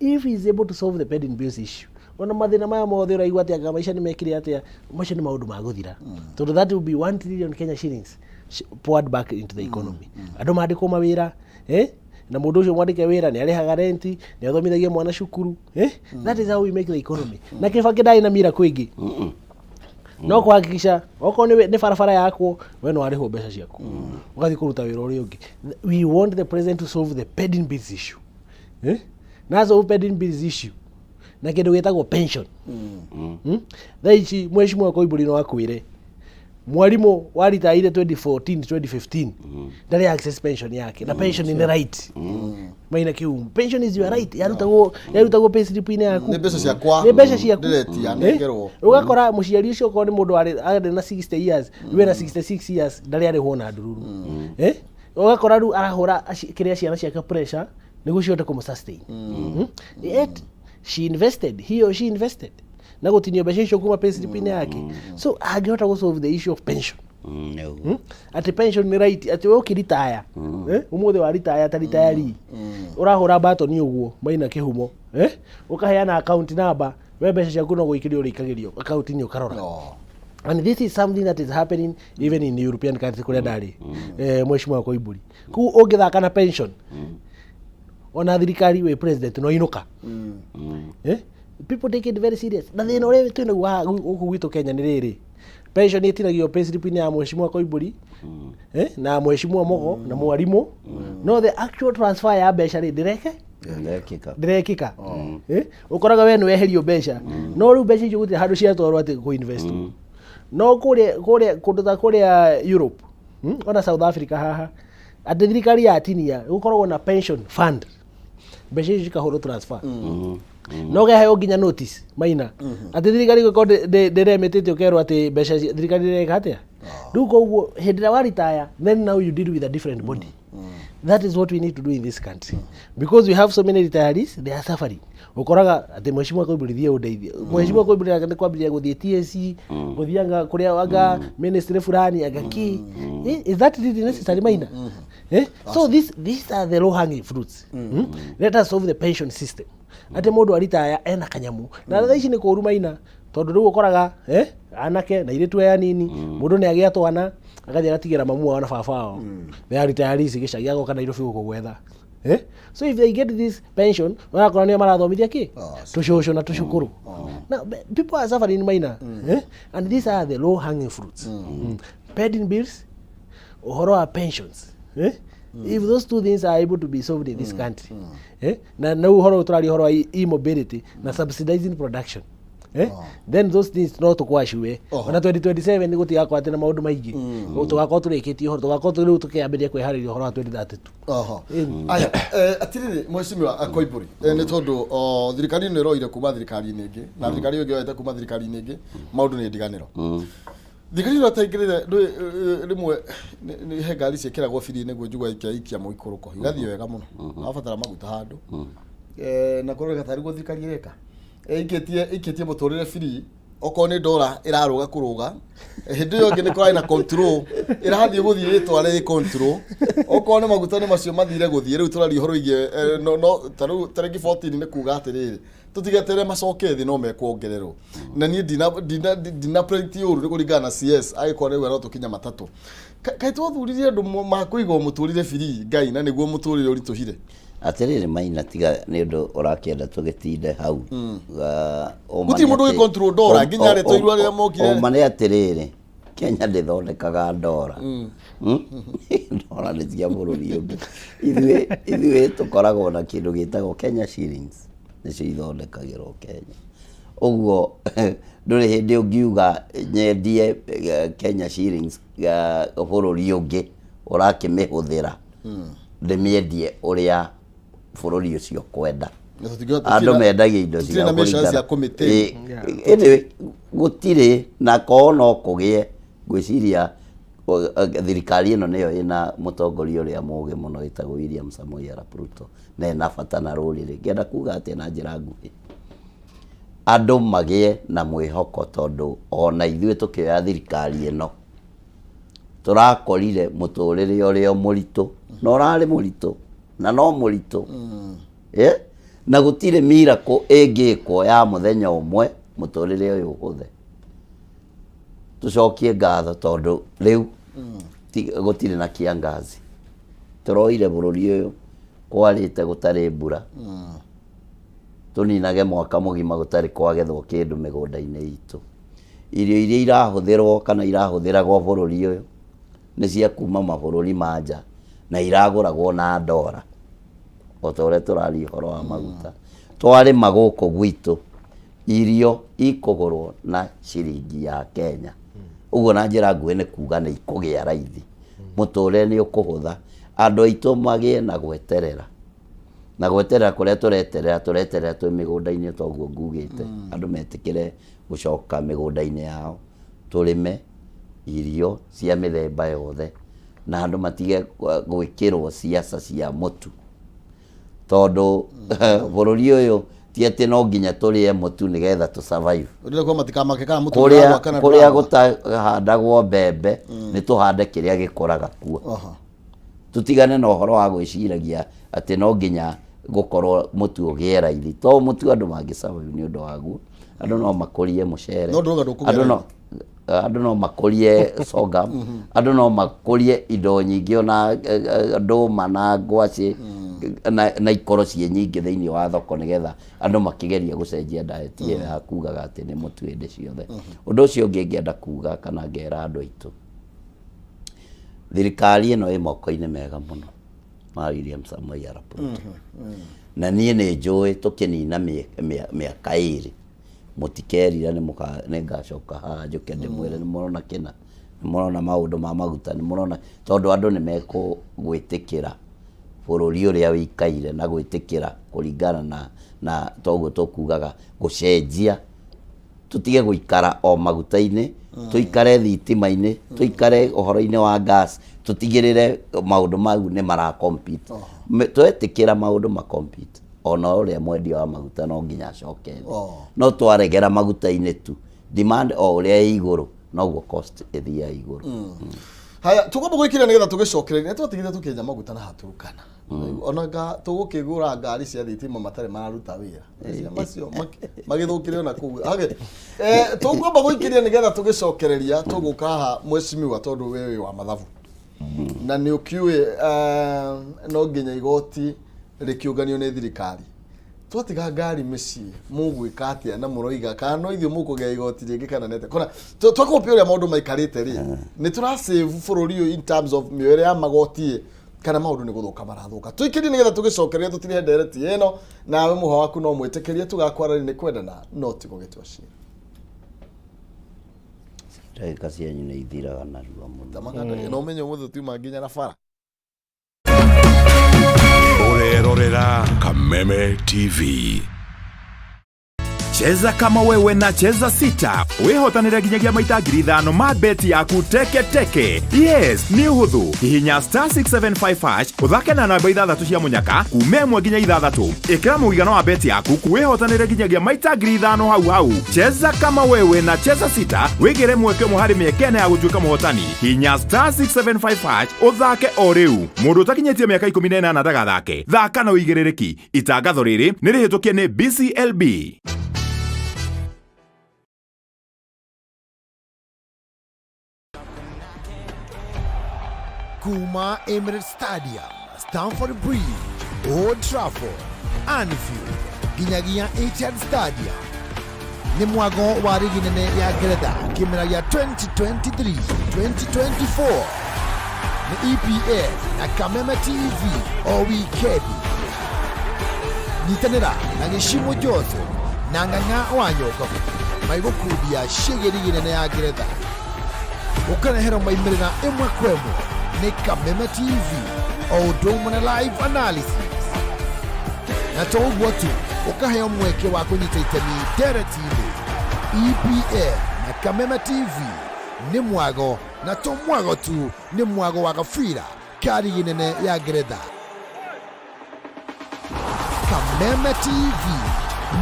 If he is able to solve the pending bills issue, ona mathĩna maya mothe ũraigua atĩ anga maica nĩ mekire atĩa, macio nĩ maũndũ ma gũthira, tondũ that will be 1 trillion Kenya shillings poured back into the economy. Andũ mandĩkwo mawĩra, na mũndũ ũcio mwandĩke wĩra nĩ arĩhaga renti, nĩ athomithagia mwana cukuru. That is how we make the economy. Na Kĩbakĩ ndarĩ na mira kwĩngĩ no kuhakikisha okorwo nĩ barabara yakwo, we no warĩhwo mbeca ciaku ũgathiĩ kũruta wĩra ũrĩa ũngĩ. We want the president to solve the pending bills issue, na solve pending bills issue na kĩndũ gĩtagwo pension. Thaa ici mheshimiwa Koimbũri no akwĩre mwarimũ waritaire 2014, 2015 ndarĩ access pension yake, na pension nĩ right. Maina Kĩhumo, pension is your right, yarutagwo pay slip-inĩ yaku. Nĩ mbeca ciakwa. Nĩ mbeca ciaku. Ndĩretia nengerwo. Ũgakora mũciari ũcio okorwo nĩ mũndũ arĩ na 60 years, rĩu ena 66 years, ndarĩ arĩhwo na ndururu. Ũgakora rĩu arahũra kĩrĩa ciana ciake pressure nĩguo cihote kũmũ sustain. Yet she invested, he or she invested na gũtinio mbeca icio kuma pay slip-inĩ yake. So angĩhota gũ solve the issue of pension, Nĩguo. Atĩ pension nĩ right, atĩ we ũkĩritaya, ũmũthĩ wa ritaya ta ritayari, ũrahũra batoni ũguo, Maina Kĩhumo, ũkaheana account number, we mbeca ciaku no gũikĩrio ũrĩikagĩrio account-inĩ ũkarora. And this is something that is happening even in European countries kũrĩa ndarĩ, mheshimiwa Koimbũri. Kũu ũngĩthaka na pension, ona thirikari wĩ president no inũka. People take it very serious. Na thĩna ũrĩa twĩ naguo haha gũkũ gwitũ Kenya nĩ rĩrĩ, pension ĩtinagio pay slip-inĩ ya mheshimiwa Koimbũri, na mheshimiwa Mugo na mwarimũ, no the actual transfer ya mbeca rĩ, ndĩreke Ndĩrekĩka. Ndĩrekĩka. Ũkoraga we nĩ weherio mbeca, no rĩu mbeca icio gũtirĩ handũ ciatwarwo atĩ kũ invest. No kũrĩa kũndũ ta kũrĩa Europe, ona South Africa haha, atĩ thirikari yatinia gũkoragwo na pension fund, mbeca icio cikahũrwo transfer, no ũkaheo nginya notice, Maina, atĩ thirikari gũkorwo ndĩremitĩte, ũkerwo atĩ mbeca thirikari ndĩreka atĩa rĩu. Koguo hĩndĩ ĩrĩa waritaya, then now you deal with a different body. That is what we need to do in this country, because we have so many retirees, they are suffering. Ũkoraga atĩ mheshimiwa Koimbũri, thiĩ ũndeithie. Mheshimiwa Koimbũri nake nĩ kwambĩrĩria gũthiĩ TSC, gũthiĩ anga kũrĩa, anga ministry fulani, anga kĩ. Is that really necessary, Maina? So these are the low hanging fruits. Let us solve the pension system, atĩ mũndũ aritaya ena kanyamu. Na thaa ici nĩ kũru, Maina, tondũ rĩu ũkoraga anake na airĩtu aya nini, mũndũ nĩ agĩa twana agathiĩ agatigĩra mamu wao na baba wao. They are retirees gĩcagi, agoka Nairobi gũkũ gwetha. So if they get this pension, ũrakora nĩo marathomithia kĩ tũcũcũ na tũcukuru. Now people are suffering, Maina, And these are the low hanging fruits. Pending bills, ũhoro wa pensions. If those two things are able to be solved in this country, na ũhoro ũyũ tũraria ũhoro wa e-mobility na subsidizing production, then those things no tũkwacue. Ona 2027 nĩ gũtigakorwo atĩ na maũndũ maingĩ, tũgakorwo tũrĩkĩtie ũhoro, tũgakorwo rĩu tũkĩambĩrĩria kwĩharĩria ũhoro wa 2032. Oho. Aya, atirĩrĩ mheshimiwa Koimbũri, nĩ tondũ o, thirikari ĩno ĩroire kuma thirikari-inĩ ĩngĩ na thirikari ĩyo ĩngĩ yoete kuma thirikari-inĩ ĩngĩ, maũndũ nĩ ndiganĩro. Thirikari ĩno ĩtaingĩrĩre rĩmwe nĩ he ngari ciĩkĩragwo biri nĩguo njugua ikia ikia mũikũrũko igathiĩ wega mũno, wabatara maguta handũ. Na kũroreka tarĩ guo thirikari ĩreka. Ĩikĩtie ĩikĩtie mũtũrĩre free, okorwo nĩ ndora ĩrarũga kũrũga, hĩndĩ ĩyo ĩngĩ nĩ kũrarĩ na control, ĩrathiĩ gũthiĩ ĩtware ĩ control. Okorwo nĩ maguta nĩ macio mathire gũthiĩ, rĩu tũraria ũhoro wĩgiĩ no ta rĩu tarĩngĩ 14 nĩ kuga atĩrĩrĩ, tũtigeterere macoke thĩ no mekuongererwo. Na niĩ ndina predict ũru nĩ kũringana na CS, agĩkorwo rĩu no tũkinya matatũ. Kaĩ twathurire andũ makũiga mũtũrĩre free Ngai, na nĩguo mũtũrĩre ũritũhire? Atĩrĩrĩ Maina, tiga nĩ ũndũ ũrakĩenda tũgĩtinde hau. Ũma Gũtirĩ nĩ mũndũ atĩ- ũgĩ control ndora, nginya arĩa twairwo arĩa mokire. Ũma nĩ atĩrĩrĩ, Kenya ndĩthondekaga ndora. Ndora nĩ cia bũrũri ũngĩ. Ithuĩ tũkoragwo na kĩndũ gĩtagwo Kenya shillings, nĩcio ithondekagĩrwo Kenya. Ũguo ndũrĩ hĩndĩ ũngiuga nyendie Kenya shillings bũrũri ũngĩ ũrakĩmĩhũthĩra, ndĩmĩendie ũrĩa bũrũri ũcio ũkwenda. Na Andũ mendagia indo tũtirĩ na measures cia kũmĩtĩ. Ĩndĩ gũtirĩ na korwo no kũgĩe, ngwĩciria thirikari ĩno nĩyo ĩna mũtongoria ũrĩa mũgĩ mũno wĩtagwo William Samoei Arap Ruto, na ena bata na rũrĩrĩ. Ngĩenda kuga atĩa na njĩra nguhĩ, andũ magĩe na mwĩhoko, tondũ ona ithuĩ tũkĩoya thirikari ĩno tũrakorire mũtũrĩre ũrĩa mũritũ, na ũrarĩ mũritũ na no mũritũ. Na gũtirĩ miracle ĩngĩkwo ya mũthenya ũmwe mũtũrĩre ũyũ ũhũthe. Tũcokie ngatho tondũ rĩu gũtirĩ na kiangazi. Tũroire bũrũri ũyũ kwarĩte gũtarĩ mbura, tũninage mwaka mũgima gũtarĩ kwagethwo kĩndũ mĩgũnda-inĩ itũ. Irio iria irahũthĩrwo kana irahũthĩragwo bũrũri ũyũ nĩ cia kuma mabũrũri ma nja na iragũragwo na ndora, o ta ũrĩa tũraria ũhoro wa maguta. Twarĩma gũkũ gwitũ irio ikũgũrwo na ciringi ya Kenya. Ũguo na njĩra nguhĩ nĩ kuga nĩ ikũgĩa raithi, mũtũrĩre nĩ ũkũhũtha, andũ aitũ magĩe na gweterera. Na gweterera kũrĩa tũreterera, tũreterera twĩ mĩgũnda-inĩ toguo ngugĩte. Andũ metĩkĩre gũcoka mĩgũnda-inĩ yao, tũrĩme irio cia mĩthemba yothe, na andũ matige gwĩkĩrwo ciaca cia mũtu, tondũ bũrũri ũyũ ti atĩ no nginya tũrĩe mũtu nĩgetha tũ survive. Ũrĩa kwa matikamake kana mũtu Kũrĩa ũragwa kana kũrĩa ndũragwa. gũtahandagwo mbembe, nĩ tũhande kĩrĩa gĩkũraga kuo. Tũtigane na ũhoro wa gwĩciragia atĩ no nginya gũkorwo mũtu ũgĩe raithi, to mũtu andũ mangĩ survive nĩ ũndũ waguo. Andũ no makũrie mũcere, No ndũrauga ndũkũgĩa andũ no makũrie sorghum, andũ no makũrie indo nyingĩ, ona ndũma na ngwacĩ na ikorwo ciĩ nyingĩ thĩinĩ wa thoko, nĩgetha andũ makĩgeria gũcenjia diet ĩyo ya kugaga atĩ nĩ mũtu hĩndĩ ciothe. Ũndũ ũcio ũngĩ ngĩenda kuga kana ngera andũ aitũ, thirikari ĩno ĩ moko-inĩ mega mũno ma William Samoei Arap Ruto. Na niĩ nĩ njũĩ tũkĩnina mĩaka 2 mũtikerira, nĩ ngacoka haha njũke ndĩmwĩre nĩ mũrona kĩna, nĩ mũrona maũndũ ma maguta, nĩ mũrona, tondũ andũ nĩ mekũgwĩtĩkĩra bũrũri ũrĩa wĩikaire na gwĩtĩkĩra kũringana na toguo tũkugaga gũcenjia, tũtige gũikara o maguta-inĩ, tũikare thitima-inĩ, tũikare ũhoro-inĩ wa gas, tũtigĩrĩre maũndũ mau nĩ mara compete. Twetĩkĩra maũndũ ma compete, ona ũrĩa mwendia wa maguta no nginya acoke thĩ. No twaregera maguta-inĩ tu, demand o ũrĩa ĩ igũrũ noguo cost ĩthiaga igũrũ. Haya, tũkwamba gwĩkĩra nĩgetha tũgĩcokererie. Nĩ twatigire tũkĩenja maguta na haturukana. Ona tũgũkĩgũra ngari cia thitima matarĩ mararuta wĩra. Macio magĩthũkire ona kũu. Hage, tũkwamba gũikĩria nĩgetha tũgĩcokereria, tũgũka haha mheshimiwa, tondũ we wĩ wa mathabu. Na nĩ ũkiũĩ no nginya igoti rĩkĩũnganio nĩ thirikari. Twatiga ngari mĩciĩ mũgwĩka atĩa, na mũroiga kana no ithuĩ mũkũgĩa igoti rĩngĩ kana nĩ atĩa? Kona twakũpia ũrĩa maũndũ maikarĩte rĩ, nĩ tũra save bũrũri ũyũ in terms of mĩoere ya magoti ĩ, kana maũndũ nĩ gũthũka marathũka? Tũikĩrie nĩgetha tũgĩcokereria, tũtirihe ndereti ĩno, nawe mũha waku no mwĩtĩkĩrie tũgakwarani nĩ kwendana no ti gũgĩtua cira. Ndagĩka cianyu nĩ ithiraga narua mũno. Tamakanda no ũmenye ũmũthĩ tuma nginya na bara. Ũrerorera Kameme TV. Cheza kama wewe na Cheza Sita wĩhotanĩre nginyagia maita 5,000 ma beti yaku teke teke. Yes, nĩ ũhũthũ. Hihinya *675# ũthake na namba ithathatũ cia mũnyaka kuma 1 nginya 6. Ĩkĩra mũigana wa beti yaku wĩhotanĩre nginyagia maita 5,000 hau hau. Cheza kama wewe na Cheza Sita wĩgĩre mweke ũmwe harĩ mĩeke ĩna ya gũtuĩka mũhotani. Hihinya *675# ũthake o rĩu. Mũndũ ũtakinyĩtie mĩaka 18 ndagathake. Thaka na ũigĩrĩrĩki. Itangatho rĩrĩ nĩ rĩhĩtũkie nĩ BCLB. Kuma Emirates Stadium, Stamford Bridge, Old Trafford, Anfield, nginyagia Etihad Stadium. Nĩ mwago wa rigi nene ya Ngeretha kĩmera gĩa 2023-2024 nĩ EPL na Kameme TV o wikendi. Nyitanĩra na Gĩcimo Joseph na Ng'ang'a wa Nyokabu magĩgũkundia ciĩgiĩ rigi nene ya Ngeretha. Ũkareherwo maimĩrĩra ĩmwe kwa ĩmwe nĩ Kameme TV o ũndũ ũmwe na live analysis. Na to ũguo tu, ũkaheo mweke wa kũnyita itemi ndereti-inĩ. EPL na Kameme TV nĩ mwago, na to mwago tu, nĩ mwago wa gabira ka rigi nene ya Ngeretha. Kameme TV,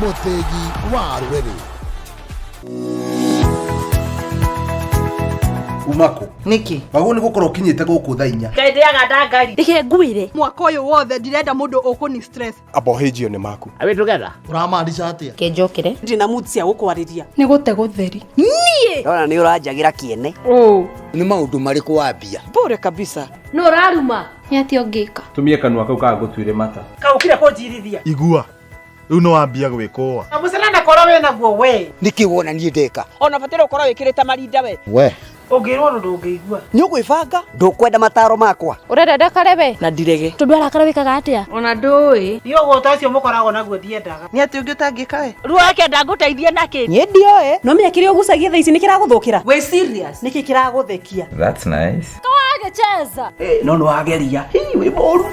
mũthĩgi wa rũrĩrĩ. Umako Nĩkĩ? Wagwo nĩ gũkorwo ũkinyĩte gũkũ thaa 4. Ngai ndĩaga ndangari. Reke ngwĩre. Mwaka ũyũ wothe ndirenda mũndũ ũkũni stress. Abohĩnjio nĩ maku. Are we together? Ũramaanisha atĩa? Kenjokere. Ndina mood cia gũkwarĩria. Nĩ gũte gũtheri. Niĩ. Ndona nĩ ũranjagĩra kĩene. Nĩ maũndũ marĩkũ wambia? Bure kabisa. Nũ ũraruma? Nĩ atĩa ũngĩka? Tumie kanua kau kaga gũtuĩre mata. Kaũkire kũnjirithia. Igua. Rĩu nĩ wambia gwĩkũa. Mũcana na koro wĩ naguo we. Nĩkĩ wona niĩ ndeka? Ona bataire ũkorwo wĩkĩrĩte marinda we. We. Ũngĩrwo ũndũ ndũngĩigua. Nĩ ũgwĩbanga? Ndũkwenda mataro makwa. Ũrenda ndakare we? Na ndirege. Tondũ arakara wĩkaga atĩa? Ona ndũĩ. Niĩ ũgũta ũcio mũkoragwo naguo ndiendaga. Nĩ atĩ ũngĩ ũtangĩka we? Ruo akenda ngũteithie nakĩ? Niĩ ndioĩ. No menya kĩrĩa ũgucagia thaa ici nĩ kĩragũthũkĩra. Wĩ serious? Nĩkĩ kĩragũthekia? That's nice. Kawagĩcheza. No nĩ wageria. Hii wĩ mũru.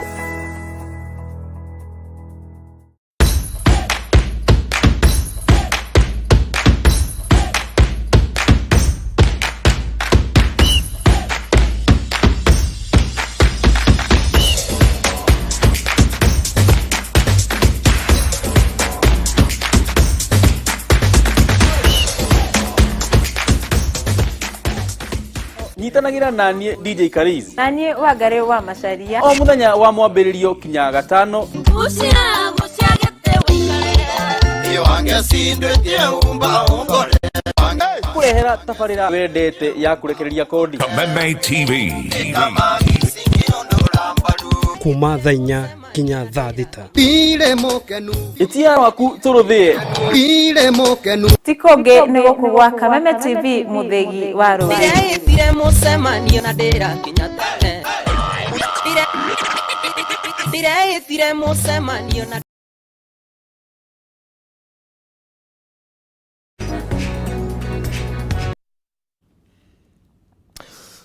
Nyitanagĩra naniĩ DJ Kariz na niĩ Wangarĩ wa Macaria o mũthenya wa mwambĩrĩrio kinya gatano. Kũrehera tabarĩra wendete ya kũrekereria kodi. Kameme TV. Kuma thaa 4 kinya thaa 6. Ndire mũkenu. Ĩtia waku tũrũthĩe. Ndire mũkenu. Ti kũngĩ nĩ gũkũ gwa Kameme TV mũthĩgi wa rũrĩrĩ. Ndĩreĩtire mũcemanio na ndĩrakinya tene. Ndĩreĩtire mũcemanio na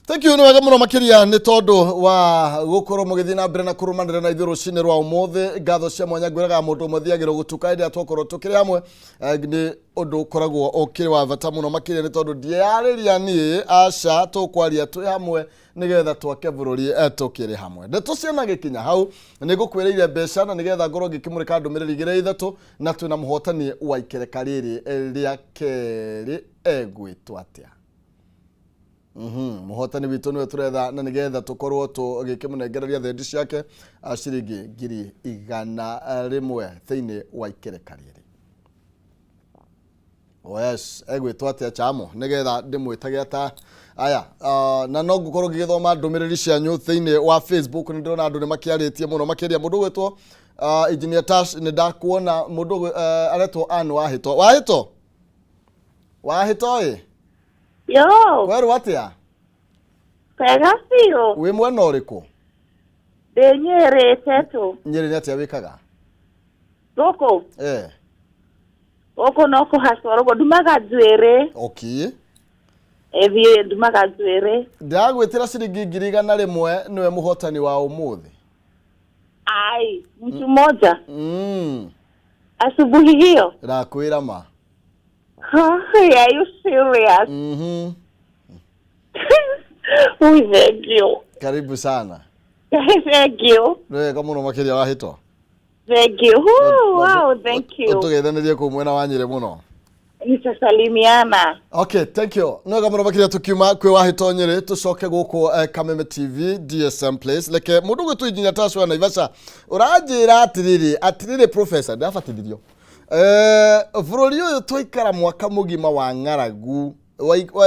Thank you nĩ wega mũno makĩria nĩ tondũ wa gũkorwo mũgĩthiĩ na mbere na kũrũmanĩra na ithuĩ rũcinĩ rwa ũmũthĩ. Ngatho cia mwanya ngwĩraga mũndũ ũmwe thiagĩrwo gũtuka hĩndĩ ĩrĩa twakorwo tũkĩrĩ hamwe. Nĩ ũndũ ũkoragwo ũkĩrĩ wa bata mũno makĩria nĩ tondũ ndiarĩria niĩ, aca, tũkwaria twĩ hamwe nĩgetha twake bũrũri tũkĩrĩ hamwe. Ndeto ciana gĩkinya hau nĩ ngũkwĩrĩire mbeca na nĩgetha ngorwo ngĩkĩmũrĩka ndũmĩrĩri igĩrĩ ithatũ na twĩna mũhotani wa ikereka rĩrĩ rĩa kerĩ egwĩtwo atĩa. Mũhotani witũ nĩwe tũretha na nĩgetha tũkorwo tũgĩkĩmũnengereria thendi ciake ciringi 100,000 thĩinĩ wa ikereka rĩrĩ. Oh yes, egwĩtwo atĩa chamo nĩgetha ndĩmwĩtage ata aya. Na no ngũkorwo ngĩgĩthoma ndũmĩrĩri cianyu thĩinĩ wa Facebook. Nĩ ndĩrona andũ nĩ makĩarĩtie mũno makĩria mũndũ ũgwĩtwo Engineer Tash, nĩ ndakuona mũndũ aretwo Ann Wahĩto. Wahĩto? Wahĩto ĩ? Yo. Werwo atĩa? Wega biũ. Wĩ mwena ũrĩkũ? Ndĩ Nyĩrĩ Tetũ. Nyĩrĩ nĩ atĩa wĩkaga? Gũkũ? Eh. Gũkũ no kũhacora ũguo ndumaga njuĩrĩ. Okay. Ĩthiĩ ndumaga njuĩrĩ. Ndĩragwĩtĩra ciringi 100,000 nĩwe mũhotani wa ũmũthĩ. Ai, mtu mmoja. Asubuhi hiyo. Ndakwĩra ma. Huh? Are you serious? Mhm. Ui, thank you. Karibu sana. Thank you. Nĩ wega mũno makĩria wahĩtwo. Thank you. Ooh, wow, thank you. Ũtũgeithanĩrie kũu mwena wa Nyĩrĩ mũno. Nitasalimiana. Okay, thank you. No ga mũno makĩria tũkiuma kwĩ wahĩtwo Nyĩrĩ tũcoke gũkũ Kameme TV DSM Place. Reke mũndũ ũgwĩtwo Injinia Taswa Naivasha ũranjĩra atĩrĩrĩ atĩrĩrĩ professor ndabatithirio. Bũrũri ũyũ twaikara mwaka mũgima wa ng'aragu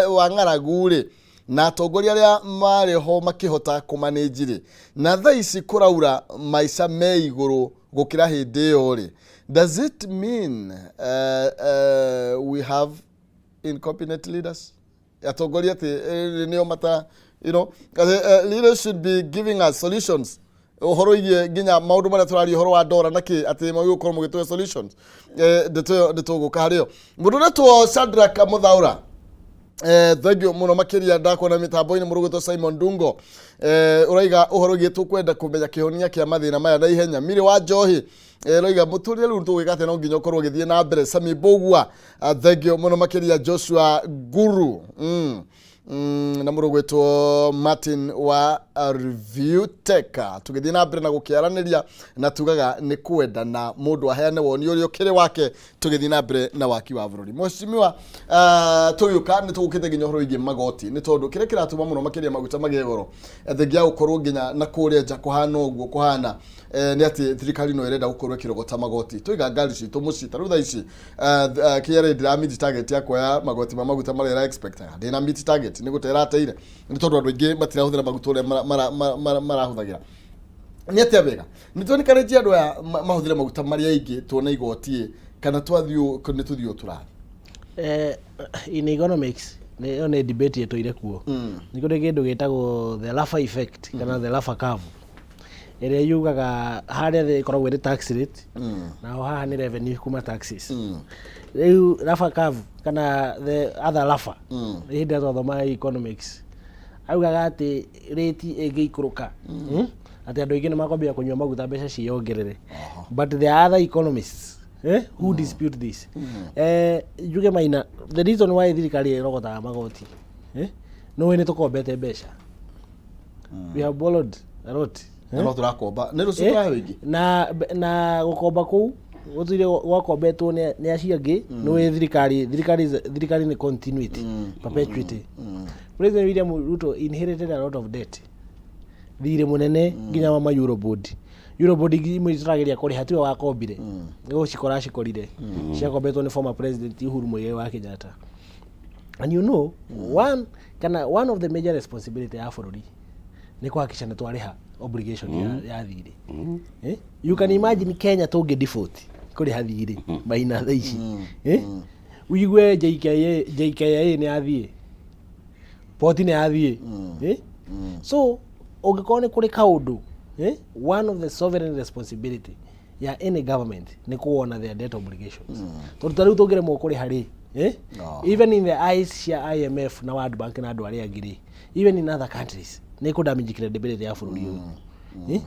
wa ng'aragu rĩ na atongoria arĩa marĩ ho makĩhota kũmanĩnji rĩ na thaa ici kũraura maica me igũrũ gũkĩra hĩndĩ ĩyo rĩ, does it mean we have incompetent leaders, atongoria atĩ nĩo mata leaders should be giving us solutions ũhoro igie nginya maũndũ marĩa tũraria ũhoro wa ndora na kĩ atĩ magĩgũkorwo mũgĩtũhe solutions. Ndeto ĩyo nĩtũgũka harĩ yo. Mũndũ ũretwo Shadrack Mũthaũra, thank you mũno makĩria ndakuona mĩtambo-inĩ. Mũrũgĩtwo Simon Dungo, ũraiga ũhoro wĩgiĩ tũkwenda kũmenya kĩhonia kĩa mathĩna maya na ihenya. Miri wa njohi, ũraiga mũtũrĩre rĩu tũgwĩka atĩa, no nginya ũkorwo ũgĩthiĩ na mbere. Sami Mbũgua, thank you mũno makĩria. Joshua Guru, na mũndũ ũgwĩtwo Martin wa Review Tech, tũgĩthiĩ na mbere na gũkĩaranĩria na tugaga nĩ kwenda na mũndũ aheane woni ũrĩa ũkĩrĩ wake tũgĩthiĩ na mbere na waki wa bũrũri. Mheshimiwa, tũgĩũka nĩ tũgũkĩte nginya ũhoro wĩgiĩ magoti nĩ tondũ kĩrĩa kĩratũma mũno makĩria maguta magĩe goro, thengia ya gũkorwo nginya na kũrĩa nja kũhana ũguo kũhana, nĩ atĩ thirikari no ĩrenda gũkorwo ĩkĩrogota magoti. Tũiga ngari citũ mũciĩ ta rĩu thaa ici, KRA ndĩra meet target ya kuoya magoti ma maguta marĩa ĩra expectaga, ndĩna meet target nĩ gũte ĩrateire nĩ tondũ andũ aingĩ matirahũthĩra maguta ũrĩa marahũthagĩra. Nĩ atĩa wega nĩ tuonekaranĩtie andũ aya mahũthĩre maguta marĩa aingĩ tuone igoti kana twathiĩ nĩ tũthiĩ tũrathiĩ? In economics ĩyo nĩ debate ĩtũire kuo. Nĩ kũrĩ kĩndũ gĩtagwo the Laffer effect kana the Laffer curve ĩrĩa yugaga harĩa thĩ ĩkoragwo ĩrĩ tax rate, naho haha nĩ revenue kuma taxes. Rĩu Laffer curve kana the other Laffer, hĩndĩ ĩrĩa twathoma economics augaga atĩ rate ĩngĩikũrũka, atĩ andũ aingĩ nĩ makwambia kũnyua maguta mbeca ciĩyongerere, but there are other economists who dispute this. Njuge Maina, the reason why thirikari ĩrogotaga magoti, nĩũĩ nĩ tũkombete mbeca, we have borrowed a lot. Na no tũrakomba nĩ rũciũ tũrahe ingĩ. Na gũkomba kũu gũtũire gwakombetwo nĩ acio angĩ. Nĩũĩ thirikari nĩ continuity, perpetuity. President William Ruto inherited a lot of debt, thirĩ mũnene nginya wa ma Eurobond. Eurobond imwe tũrageria kũrĩha tiwe wakombire, nĩ gũcikora acikorire ciakombetwo nĩ former president Uhuru Muigai wa Kenyatta. And one kana one of the major responsibility ya bũrũri nĩ kũhakikisha nĩ twarĩha obligation ya thirĩ. You can imagine Kenya tũngĩ default kũrĩha thirĩ maina thaa ici, ũigue JKIA, JKIA nĩ yathiĩ, poti nĩ yathiĩ. So ũngĩkorwo nĩ kũrĩ kaũndũ, one of the sovereign responsibility ya any government nĩ kuona their debt obligations, tondũ ta rĩu tũngĩremwo kũrĩha rĩ, even in the eyes cia IMF na World Bank na andũ arĩa angĩ rĩ, even in other countries, nĩ kũ damage credibility ya bũrũri ũyũ.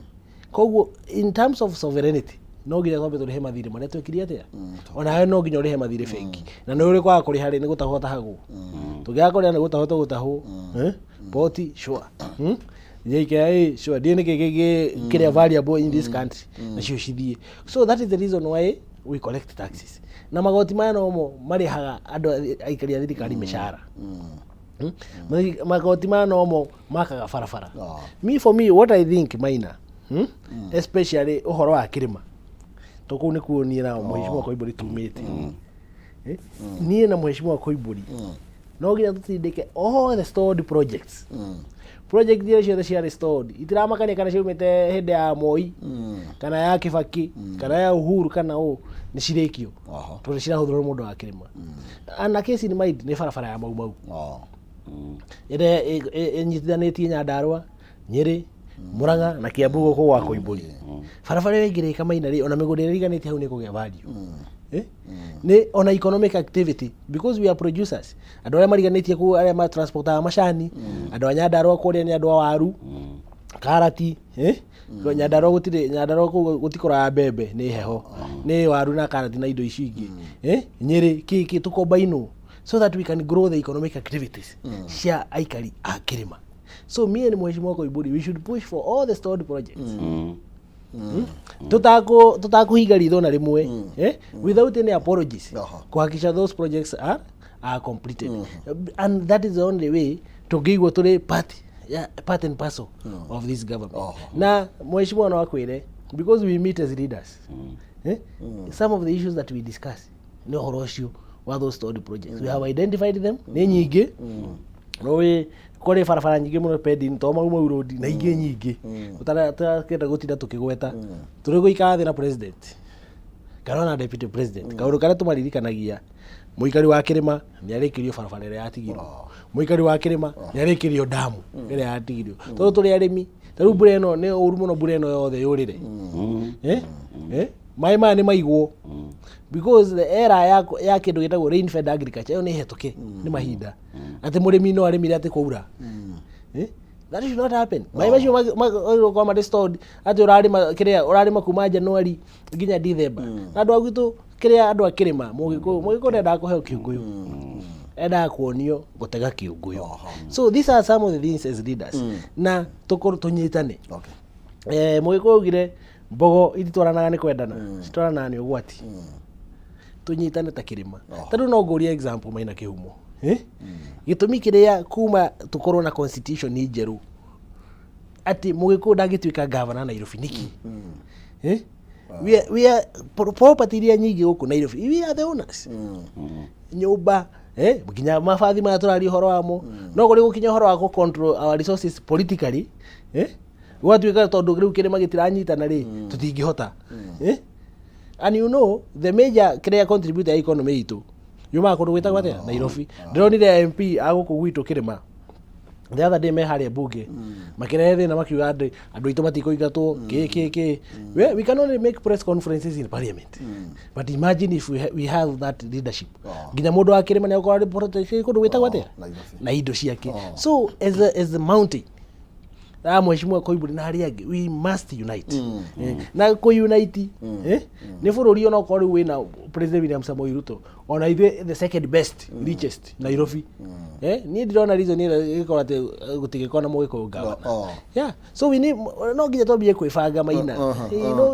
Koguo in terms of sovereignty no nginya twambe tũrĩhe mathirĩ marĩa twekire atĩa. Onawe no nginya ũrĩhe mathirĩ bengi na nĩ ũrĩ kwaga kũrĩha rĩ, nĩ gũtahwo tahagwo, tũngĩaga kũrĩha nĩ gũtahwo tũgũtahwo. Poti sure, JKIA sure, ndiĩ nĩkĩ kĩngĩ kĩrĩa valuable in this country nacio cithiĩ. So that is the reason why we collect taxes, na magoti maya nomo marĩhaga andũ aikari a thirikari mĩcara. Magoti maya nomo makaga barabara. Me, for me, what I think, Maina, Especially ũhoro wa kĩrĩma to kũu nĩkuo niĩ na Mheshimiwa Koimbũri tumĩte. Niĩ na Mheshimiwa Koimbũri no nginya tũtindĩke all the stored projects, project iria ciothe ciarĩ stored, itiramakania kana ciaumĩte hĩndĩ ya Moi kana ya Kibaki kana ya Uhuru kana ũ, nĩ cirĩkio tondũ cirahũthĩrwo nĩ mũndũ wa kĩrĩma. And a case in mind nĩ barabara ya Mau Mau ĩrĩa ĩnyitithanĩtie Nyandarũa, Nyĩrĩ, Murang'a na Kiambu gũkũ gwa Koimbũri. Barabara ĩyo ĩngĩrĩka, Maina rĩ, ona mĩgũnda ĩrĩa ĩriganĩtie hau nĩ ĩkũgĩa value. Nĩ ona economic activity, because we are producers, andũ arĩa mariganĩtie kũu, arĩa matransportaga macani, andũ a Nyandarũa kũrĩa nĩ andũ a waru. Karati, eh? Nyandarua gũtirĩ, Nyandarua kũu gũtikũraga mbembe, nĩ heho. Nĩ waru na karati na indo ici ingĩ. Eh? Nyĩrĩ, kĩ kĩ tũkombainwo so that we can grow the economic activities cia aikari a kĩrĩma. So me and Mheshimiwa Koimburi, we should push for all the stalled projects. Tũtakũhinga ritho na rĩmwe, eh? Without any apologies, kuhakikisha those projects are completed, and that is the only way tũngĩigua tũrĩ part, yeah, part and parcel of this government. Na mheshimiwa no akwĩre, because we meet as leaders, eh? Some of the issues that we discuss nĩ ũhoro ũcio wa those stalled projects. We have identified them, nĩ nyingĩ. Nĩ kũrĩ barabara nyingĩ mũno pending, to Mau Mau Road na ingĩ nyingĩ tũtakĩenda gũtinda tũkĩgweta. Tũrĩ gũikara thĩ na president kana ona deputy president, kaũndũ karĩa tũmaririkanagia, mũikari wa kĩrĩma nĩ arĩkĩrio barabara ĩrĩa yatigirwo, mũikari wa kĩrĩma nĩ arĩkĩrio damu ĩrĩa yatigirwo, tondũ tũrĩ arĩmi. Ta rĩu mbura ĩno nĩ ũru mũno, mbura ĩno yothe yũrĩre. Eh? Eh? Maĩ maya nĩ maigwo, because the era ya kĩndũ gĩtagwo rain fed agriculture ĩyo nĩ hetũke nĩ mahinda, atĩ mũrĩmi no arĩmire atĩ kwaura. Eh? That should not happen. Maĩ macio magĩrĩirwo marĩ stored, atĩ ũrarĩma kĩrĩa ũrarĩma kuma January nginya December. Na andũ a gwitũ kĩrĩa, andũ a kĩrĩma, mũgĩkũyũ ndendaga kũheo kĩũngũyũ, endaga kuonio gũtega kĩũngũyũ. So these are some of the things as leaders na tũkorwo tũnyitane. Eh, mũgĩkũyũ augire mbogo ititwaranaga nĩ kwendana, citwaranaga nĩ ũgwati. Tũnyitane ta kĩrĩma. Ta rĩu no ngũrie example, Maina Kĩhumo, eh? Gĩtũmi kĩrĩa kuma tũkorwo na constitution njerũ atĩ mũgĩkũyũ ndangĩtuĩka gavana Nairobi nĩkĩ? Eh? We are property iria nyingĩ gũkũ Nairobi, we are the owners. Nyũmba, eh, nginya mabathi maya tũraria ũhoro wamo, no kũrĩ gũkinya ũhoro wa gũ control our resources politically, eh? Gwatuĩka tondũ rĩu kĩrĩma gĩtiranyitana rĩ, tũtingĩhota, eh? And you know the major kĩrĩa contributor ya economy itũ yumaga kũndũ gwĩtagwo atĩa? Nairobi. Ndĩronire MP a gũkũ gwitũ kĩrĩma the other day me harĩa bunge makĩrehe thĩna, makiuga andũ aitũ matikũingatwo kĩ kĩ kĩ. We can only make press conferences in parliament, but imagine if we have that leadership, nginya mũndũ wa kĩrĩma nĩ akorwo arĩ protected kũndũ gwĩtagwo atĩa na indo ciake. So as a mountain, ah, Mheshimiwa Koimburi na arĩa angĩ, we must unite. Eh, na kũ-unite, eh, nĩ bũrũri ona okorwo rĩu wĩna President William Samoei Ruto, ona ithuĩ the second best richest Nairobi, eh, niĩ ndirona reason ĩrĩa ĩgĩkorwo atĩ gũtingĩkorwo na mũgĩkũyũ governor. Yeah, so we need, no nginya twambie kwĩbanga, Maina.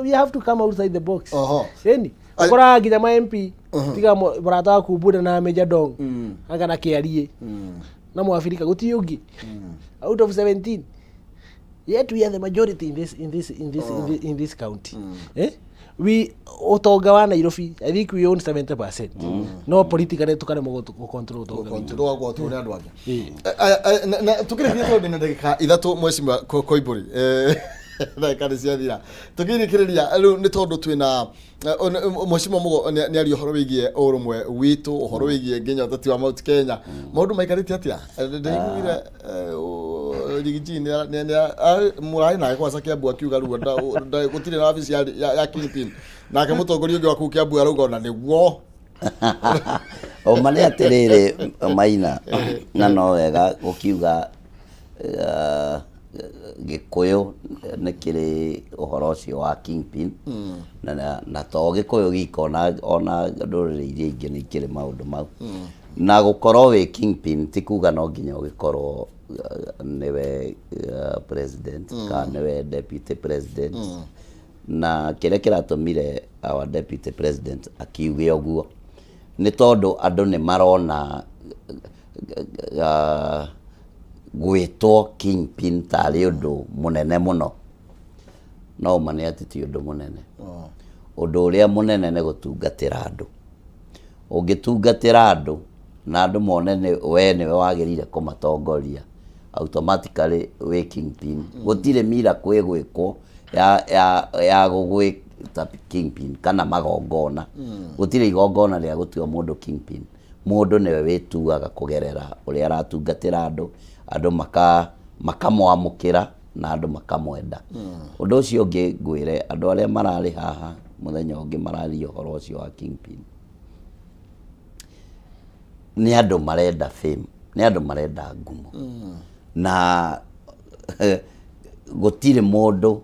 We have to come outside the box. Ĩni ũkoraga nginya ma MP tiga mũrata waku Mbura na Major Dong anga na kĩarie na mwabirika, gũtirĩ ũngĩ out of 17, yet we are the majority in this county. Eh, we ũtonga wa Nairobi, I think we own 70%, no politically tukaremwo gũ control ũtonga witũ. Ndũgakorwo nĩ andũ angĩ. Tukĩrĩkia, tondũ ndĩna ndagĩka 3, Mheshimiwa Koimburi, ndagĩka nĩ ciathira. Tũkĩrĩkĩrĩria rĩu, nĩ tondũ twĩna Mheshimiwa Mugo nĩ aria ũhoro wĩgiĩ ũrũmwe witũ, ũhoro wĩgiĩ nginya ũteti wa Mount Kenya, maũndũ maikarĩte atĩa? Ndĩiguire Riggy G mũrarĩ nake kwanza Kiambu akiuga rĩu gũtirĩ na wabici ya kingpin, nake mũtongoria ũngĩ wa kũu Kiambu arauga ona nĩguo. Ũma nĩ atĩrĩrĩ, Maina, na no wega gũkiuga Gĩkũyũ nĩ kĩrĩ ũhoro ũcio wa kingpin, na to Gĩkũyũ gika, ona ndũrĩrĩ iria ingĩ nĩ ikĩrĩ maũndũ mau. Na gũkorwo wĩ kingpin ti kuga no nginya ũgĩkorwo nĩwe president kana nĩwe deputy president. Na kĩrĩa kĩratũmire our deputy president akiuge ũguo nĩ tondũ andũ nĩ marona gwĩtwo kingpin tarĩ ũndũ mũnene mũno, no ũma nĩ atĩ ti ũndũ mũnene. Ũndũ ũrĩa mũnene nĩ gũtungatĩra andũ. Ũngĩtungatĩra andũ na andũ mone nĩ we nĩwe wagĩrĩire kũmatongoria, automatically wĩ kingpin. Gũtirĩ miracle ĩgwĩkwo ya gũgwĩta kingpin kana magongona. Gũtirĩ igongona rĩa gũtua mũndũ kingpin. Mũndũ nĩwe wĩtuaga kũgerera ũrĩa aratungatĩra andũ, andũ makamwamũkĩra na andũ makamwenda. Ũndũ ũcio ũngĩ ngwĩre, andũ arĩa mararĩ haha mũthenya ũngĩ mararia ũhoro ũcio wa kingpin nĩ andũ marenda fame, nĩ andũ marenda ngumo. Na Gũtirĩ mũndũ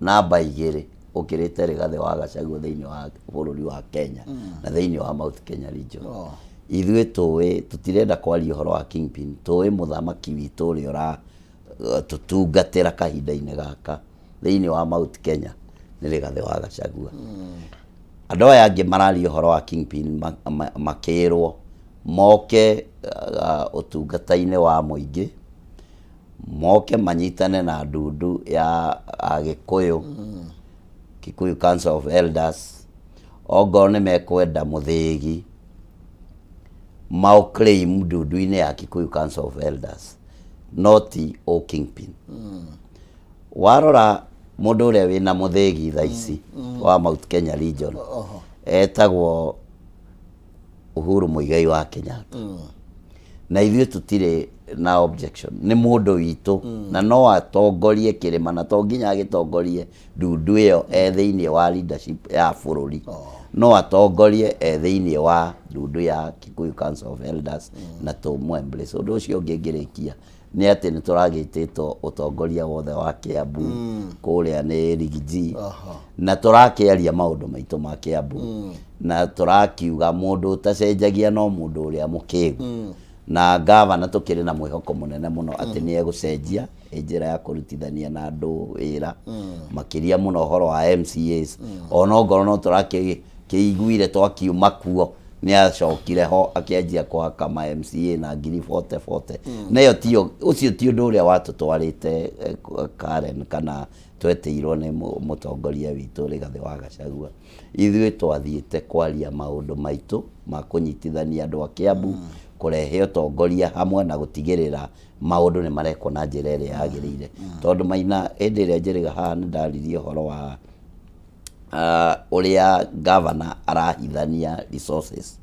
namba igĩrĩ ũkĩrĩte Rigathĩ wa Gachagua thĩinĩ wa bũrũri wa Kenya na thĩinĩ wa Mount Kenya region. Ithuĩ tũĩ tũtirenda kwaria ũhoro wa kingpin, tũĩ mũthamaki witũ ũrĩa ũra tũtungatĩra kahinda-inĩ gaka thĩinĩ wa Mount Kenya nĩ Rigathĩ wa Gachagua. Andũ aya angĩ mararia ũhoro wa kingpin makĩrwo moke ũtungata-inĩ wa mũingĩ, moke manyitane na ndundu ya Agĩkũyũ, Kikuyu Council of Elders, ongorwo nĩ mekwenda mũthĩgi maũ claim ndundu-inĩ ya Kikuyu Council of Elders, not o kingpin. Warora mũndũ ũrĩa wĩna mũthĩgi thaa ici wa Mount Kenya region etagwo Uhuru Muigai wa Kenyatta, na ithuĩ tũtirĩ na objection, nĩ mũndũ witũ na no atongorie kĩrĩma, na to nginya agĩtongorie ndundu ĩyo e thĩinĩ wa leadership ya bũrũri, no atongorie e thĩinĩ wa ndundu ya Kikuyu Council of Elders na tũmũ embrace. Ũndũ ũcio ũngĩ ngĩrĩkia nĩ atĩ nĩ tũragĩtĩtwo ũtongoria wothe wa Kiambu kũrĩa nĩ Rigiji, na tũrakĩaria maũndũ maitũ ma Kiambu, na tũrakiuga mũndũ ũtacenjagia no mũndũ ũrĩa mũkĩgu, na gavana tũkĩrĩ na mwĩhoko mũnene mũno atĩ nĩ egũcenjia njĩra ya kũrutithania na andũ wĩra, makĩria mũno ũhoro wa MCAs. Ona ongorwo no tũrakĩiguire twakiuma kuo nĩ acokire ho akĩanjia kũhaka ma MCA na ngiri 40 40, nayo tiyo, ũcio ti ũndũ ũrĩa watũtwarĩte Karen kana twetĩirwo nĩ mũtongoria witũ Rigathĩ wa Gachagua. Ithuĩ twathiĩte kwaria maũndũ maitũ ma kũnyitithania andũ a Kiambu, kũrehe ũtongoria hamwe na gũtigĩrĩra maũndũ nĩ marekwo na njĩra ĩrĩa yagĩrĩire, tondũ Maina, hĩndĩ ĩrĩa njĩrĩga haha nĩ ndaririe ũhoro wa ũrĩa gavana arahithania resources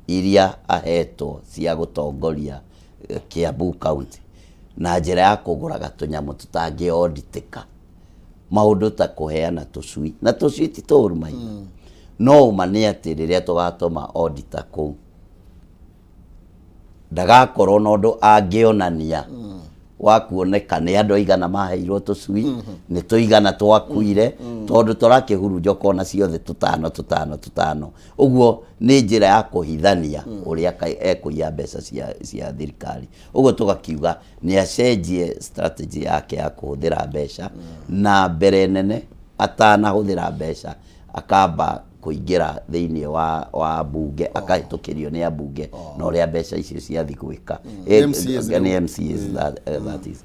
iria ahetwo cia gũtongoria Kiambu County na njĩra ya kũgũraga tũnyamũ tũtangĩonditĩka, maũndũ ta kũheana tũcui, na tũcui ti tũru Maina, no ũma nĩ atĩ rĩrĩa tũgatũma auditor kũu ndagakorwo na ũndũ angĩonania wa kuoneka nĩ andũ aigana maheirwo tũcui, nĩ tũigana twakuire, tondũ tũrakĩhurunja ũkona ciothe tũtano tũtano tũtano. Ũguo nĩ njĩra ya kũhithania ũrĩa ekũiya mbeca cia thirikari. Ũguo tũgakiuga nĩ acenjie strategy yake ya kũhũthĩra mbeca, na mbere nene atanahũthĩra mbeca akamba kũingĩra thĩinĩ wa bunge, akahĩtũkĩrio nĩ ambunge na ũrĩa mbeca icio ciathi gwĩka. MCAs. Nĩ MCAs, that is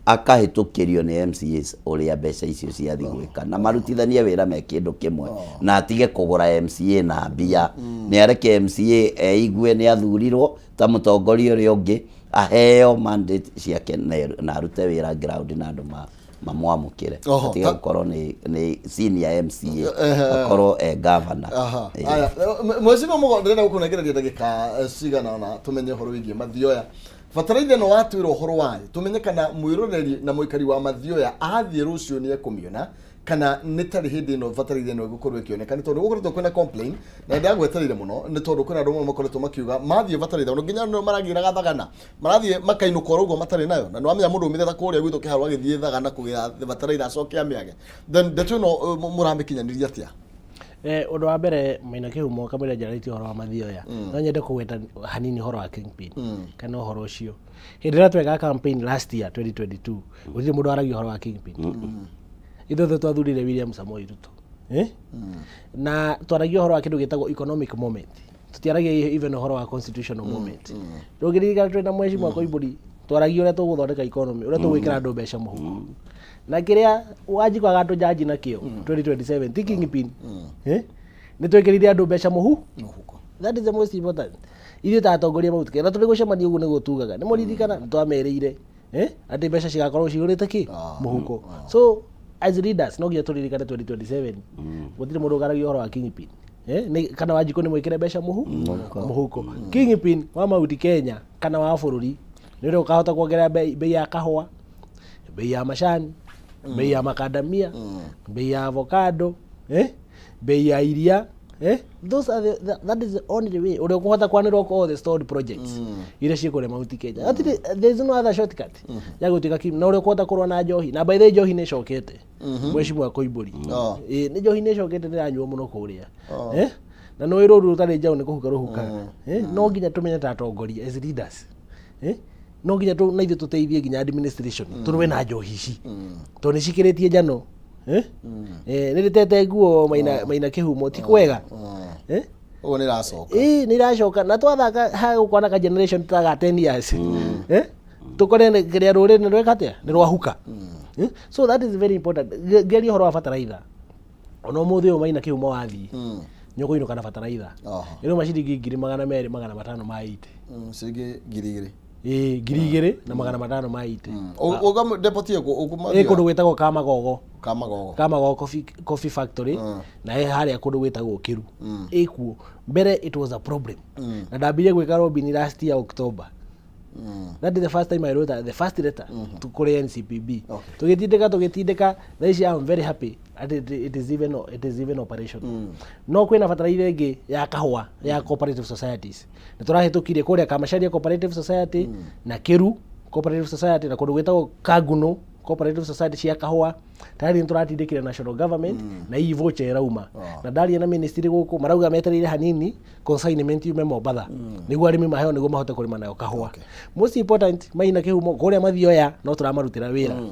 akahĩtũkĩrio nĩ MCAs ũrĩa mbeca icio ciathi gwĩka, na marutithanie wĩra me kĩndũ kĩmwe, na atige kũgũra MCA na mbia. Nĩ areke MCA eigue nĩ athurirwo ta mũtongoria ũrĩa ũngĩ, aheo mandate ciake na arute wĩra ground na andũ mamwamũkĩre. Atige gũkorwo nĩ senior MCA, akorwo e governor. Aya, mwecima mũgo, ndĩrenda gũkũnengereria ndagĩka cigana ũna tũmenye ũhoro wĩgiĩ Mathioya. Bataraitha ĩno watwĩra ũhoro wayo, tũmenye kana mwĩroreri na mũikari wa Mathioya athiĩ rũciũ nĩ ekũmĩona kana nĩ tarĩ hĩndĩ ĩno bataraitha ĩno ĩgũkorwo ĩkĩoneka, nĩ tondũ gũkoretwo kwĩna complain na ndagwetereire mũno, nĩ tondũ kwĩna andũ amwe makoretwo makiuga mathiĩ bataraitha ono nginya andũ maragĩraga thagana, marathiĩ makainũka oro ũguo matarĩ nayo, na nĩ wamenya mũndũ umĩte ta kũrĩa gwitũ kĩharo agĩthiĩ thagana kũgĩra bataraitha acoke amĩage. Then ndeto ĩno mũramĩkinyanĩria atĩa? Ũndũ wa mbere, Maina Kĩhumo, kamũira njarĩtie ũhoro wa Mathioya, no nyende kũgweta hanini ũhoro wa kingpin kana ũhoro ũcio. Hĩndĩ ĩrĩa twekaga campaign last year 2022, gũtirĩ mũndũ waragia ũhoro wa kingpin. Ithuothe twathurire William Samoei Ruto, eh? Na twaragia ũhoro wa kĩndũ gĩtagwo economic moment, tũtiaragia even ũhoro wa constitutional moment. Ndũngĩririkana twĩna Mheshimiwa Koimbũri twaragia ũrĩa tũgũthondeka economy, ũrĩa tũgwĩkĩra andũ mbeca mũhuko, na kĩrĩa Wanjikũ agatũjaji nakĩo 2027 ti kingpin, eh? Nĩ twĩkĩrire andũ mbeca mũhu, that is the most important. Ithuĩ ta atongoria Mount Kenya, na tũrĩ gũcemania ũguo nĩguo tugaga, nĩ mũririkana nĩ twamerĩire, eh? Atĩ mbeca cigakorwo cihũrĩte kĩ mũhuko. So as leaders no nginya tũririkane 2027 gũtirĩ mũndũ ũgaragia ũhoro wa kingpin, eh? Nĩ, kana Wanjikũ nĩ mwĩkĩre mbeca mũhuko. Kingpin wa Mount Kenya kana wa bũrũri nĩ ũrĩa ũkahota kuongerera bei ya kahũa, bei ya macani, bei ya makandamia, bei ya avocado, eh? Bei ya iria. Eh? Those are that is the only way ũrĩa ũkũhota kwanĩrwo all the stalled projects iria ciĩ kũrĩa Mount Kenya. Hatirĩ, there is no other shortcut ya gũtuĩka na ũrĩa ũkũhota kũrũa na njohi. Na by the way njohi nĩ ĩcokete. Mheshimiwa Koimbũri. Ĩĩ, nĩ njohi nĩ ĩcokete nĩ ĩranyuo mũno kũrĩa. Eh? Na nĩ rũru rũtarĩ njaũ nĩ kũhuka rũhukaga. Eh? No nginya tũmenye ta atongoria as leaders. Eh? No nginya na ithuĩ tũteithie nginya administration tũrũe na njohi ici. Tondũ nĩ cikĩrĩtie njano. Eh? Eh, nĩ rĩtete nguo maina maina kĩhumo ti kwega. Eh? Ũguo nĩ iracoka. Ĩĩ nĩ iracoka na twathaka hagũkorwo na ka generation ta ga 10 years. Eh? Tũkore kĩrĩa rũrĩrĩ nĩ rweka atĩa? Nĩ rwahuka. Eh? So that is very important. Ngeria ũhoro wa bataraitha. Ona ũmũthĩ ũyũ maina kĩhumo wathiĩ. Nĩ ũkũinũka na bataraitha. Ĩrauma ciringi 200,500 ma 80. Ciringi 2,000. Ĩĩ 2,500 ma 80. Depot ĩyo Ĩ kũndũ gwĩtagwo Kamagogo. Kamagogo. Kamagogo Coffee Factory na ĩ harĩa kũndũ gwĩtagwo Kĩru. Ĩkuo. Mbere it was a problem. Na ndambirie gwĩka lobbying last year October. That is the first time I wrote the first letter to kũrĩ NCPB. Tũgĩtindĩka tũgĩtindĩka thaa ici I'm very happy at it is even operational. No kwĩna bataraitha ĩngĩ ya kahũa ya cooperative societies. Nĩ tũrahĩtũkirie kũrĩa Kamacharia Cooperative Society na Kĩru Cooperative Society na kũndũ gwĩtagwo Kanguno Cooperative Society cia kahũa. Tayari nĩ tũratindĩkire national government na hii voucher ĩrauma. Na ndaria na ministry gũkũ marauga metereire hanini consignment yume Mombatha nĩguo arĩmi maheo nĩguo mahote kũrĩma nayo kahũa. Most important maina kĩhumo kũrĩa mathioya no tũramarutĩra wĩra.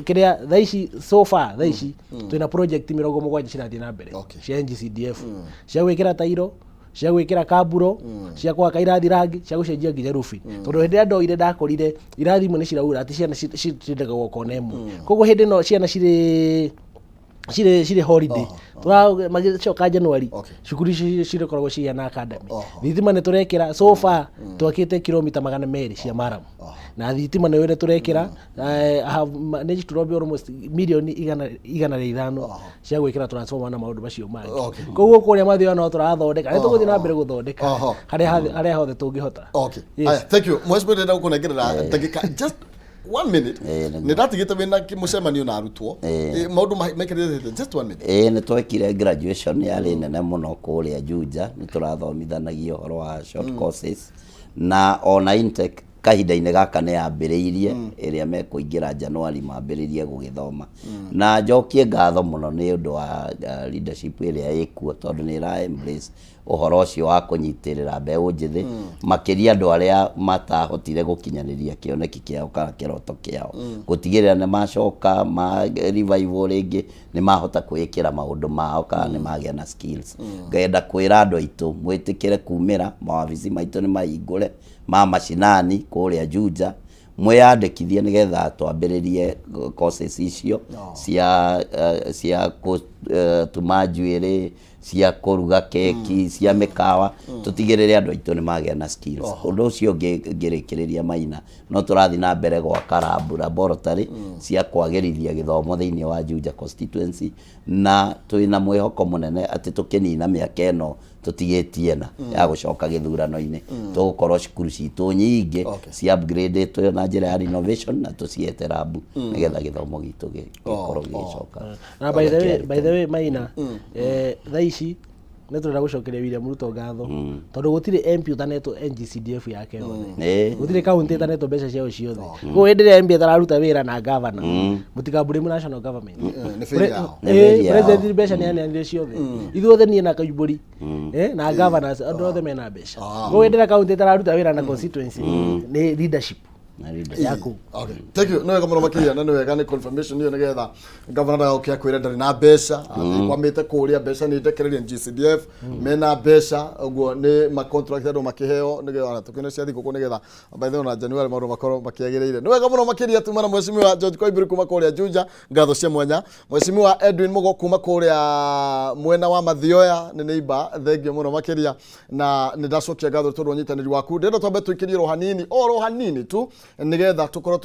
Kĩrĩa thaa ici so far thaa ici twĩna project 70 cirathiĩ na mbere cia NGCDF cia gwĩkĩra tairo, cia gwĩkĩra kaburo, cia gwaka irathi rangi, cia gũcenjia nginya rubi. Tondũ hĩndĩ ĩrĩa ndoire ndakorire irathi imwe nĩ ciraura atĩ ciana citindĩkagwo kona ĩmwe. Koguo hĩndĩ ĩno ciana cirĩ holiday magĩcoka January cukuru ici cirĩkoragwo cihana academy. Thitima nĩ tũrekĩra so far twakĩte kilomita 200 cia maram na thitima nĩ ũrĩa tũrekĩra. I have managed to lobby almost milioni 105 cia gwĩkĩra transformer na maũndũ macio mangĩ. Koguo kũrĩa mathioya no tũrathondeka nĩ tũgũthiĩ na mbere gũthondeka harĩa hothe tũngĩhota. Yes. Aya, thank you. Mheshimiwa, ndĩrenda gũkũnengerera ndagĩka just 1 minute. Nĩ ndatigĩte wĩna mũcemanio na arutwo. Maũndũ maikarĩte just 1 minute. Ĩĩ nĩ twekire graduation yarĩ nene mũno kũrĩa Juja, nĩ tũrathomithanagia ũhoro wa short courses na ona intake kahinda-inĩ gaka nĩ yambĩrĩirie ĩrĩa mekũingĩra January mambĩrĩrie gũgĩthoma. Na njokie ngatho mũno nĩ ũndũ wa leadership ĩrĩa ĩkuo tondũ nĩ ĩra embrace ũhoro ũcio wa kũnyitĩrĩra mbeũ njĩthĩ makĩria andũ arĩa matahotire gũkinyanĩria kĩoneki kĩao kana kĩroto kĩao, gũtigĩrĩra nĩ macoka ma revival rĩngĩ nĩ mahota kwĩĩkĩra maũndũ mao kana nĩ magĩa na skills. Ngenda kwĩra andũ aitũ mwĩtĩkĩre kumĩra mawabici maitũ nĩ mahingũre ma macinani kũrĩa Juja, mwĩyandĩkithie nĩgetha twambĩrĩrie courses icio cia gũtuma njuĩrĩ, cia kũruga keki, cia mĩkawa, tũtigĩrĩre andũ aitũ nĩ magĩa na skills. Ũndũ ũcio ũngĩ ngĩrĩkĩrĩria Maina, no tũrathiĩ na mbere gwaka laboratory cia kwagĩrithia gĩthomo thĩinĩ wa Juja constituency, na twĩna mwĩhoko mũnene atĩ tũkĩnina mĩaka ĩno tũtigĩtie na ya gũcoka gĩthurano-inĩ, tũgũkorwo cukuru citũ nyingĩ cia upgradĩtwo na njĩra ya renovation na tũciete lab nĩgetha gĩthomo gitũ gĩkorwo gĩgĩcoka. Na by the way Maina, thaa ici nĩ tũrenda gũcokeria William Ruto ngatho tondũ gũtirĩ MP ũtanetwo NGCDF yake yothe, gũtirĩ kaunti ĩtanetwo mbeca ciao ciothe. Koguo hĩndĩ ĩrĩa MP atararuta wĩra na governor, mũtikambũrĩmu national government. Nĩ failure yao. Nĩ failure yao. President mbeca nĩ aneanire ciothe, ithuothe niĩ na Koimbũri na governors andũ othe mena mbeca. Koguo hĩndĩ ĩrĩa kaunti ĩtararuta wĩra na constituency nĩ leadership Na leadership. yaku. Okay. Thank you. Nĩ wega mũno makĩria na nĩ wega nĩ confirmation ĩyo nĩgetha governor ndagauke akwĩre ndarĩ na mbeca, kwamĩte kũrĩa mbeca nĩ ndekererie NGCDF mena mbeca, ũguo nĩ ma contract andũ makĩheo nĩgetha tũkĩone cia thigũkũ nĩgetha by the way na January maũndũ makorwo makĩagĩrĩire. Nĩ wega mũno makĩria tuma na Mheshimiwa George Koimbũri kuma kũrĩa Juja, ngatho cia mwanya. Mheshimiwa Edwin Mugo kuma kũrĩa mwena wa Mathioya nĩ neighbor, thengio mũno makĩria na nĩ ndacokia ngatho tondũ wa ũnyitanĩri waku. Ndĩrenda twambe tũikĩrie ro hanini o ro hanini tu nĩgetha tũkorwo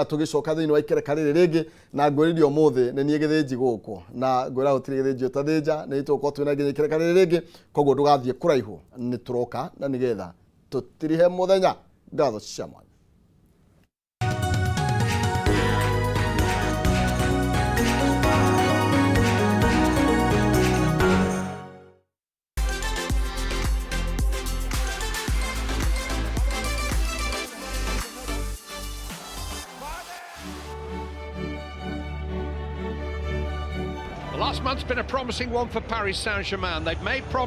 tũgĩcoka thĩinĩ wa ikereka rĩrĩ rĩngĩ, na ngwĩrire ũmũthĩ nĩ niĩ gĩthĩnji gũkũ na ngwĩra gũtirĩ gĩthĩnji ũtathĩnja, nĩ tũgũkorwo twĩna nginya ikereka rĩrĩ rĩngĩ, koguo ndũgathiĩ kũraihu, nĩ tũroka na nĩgetha tũtirihe mũthenya. Ngatho cia mwanya. Last month's been a promising one for Paris Saint-Germain. They've made promises.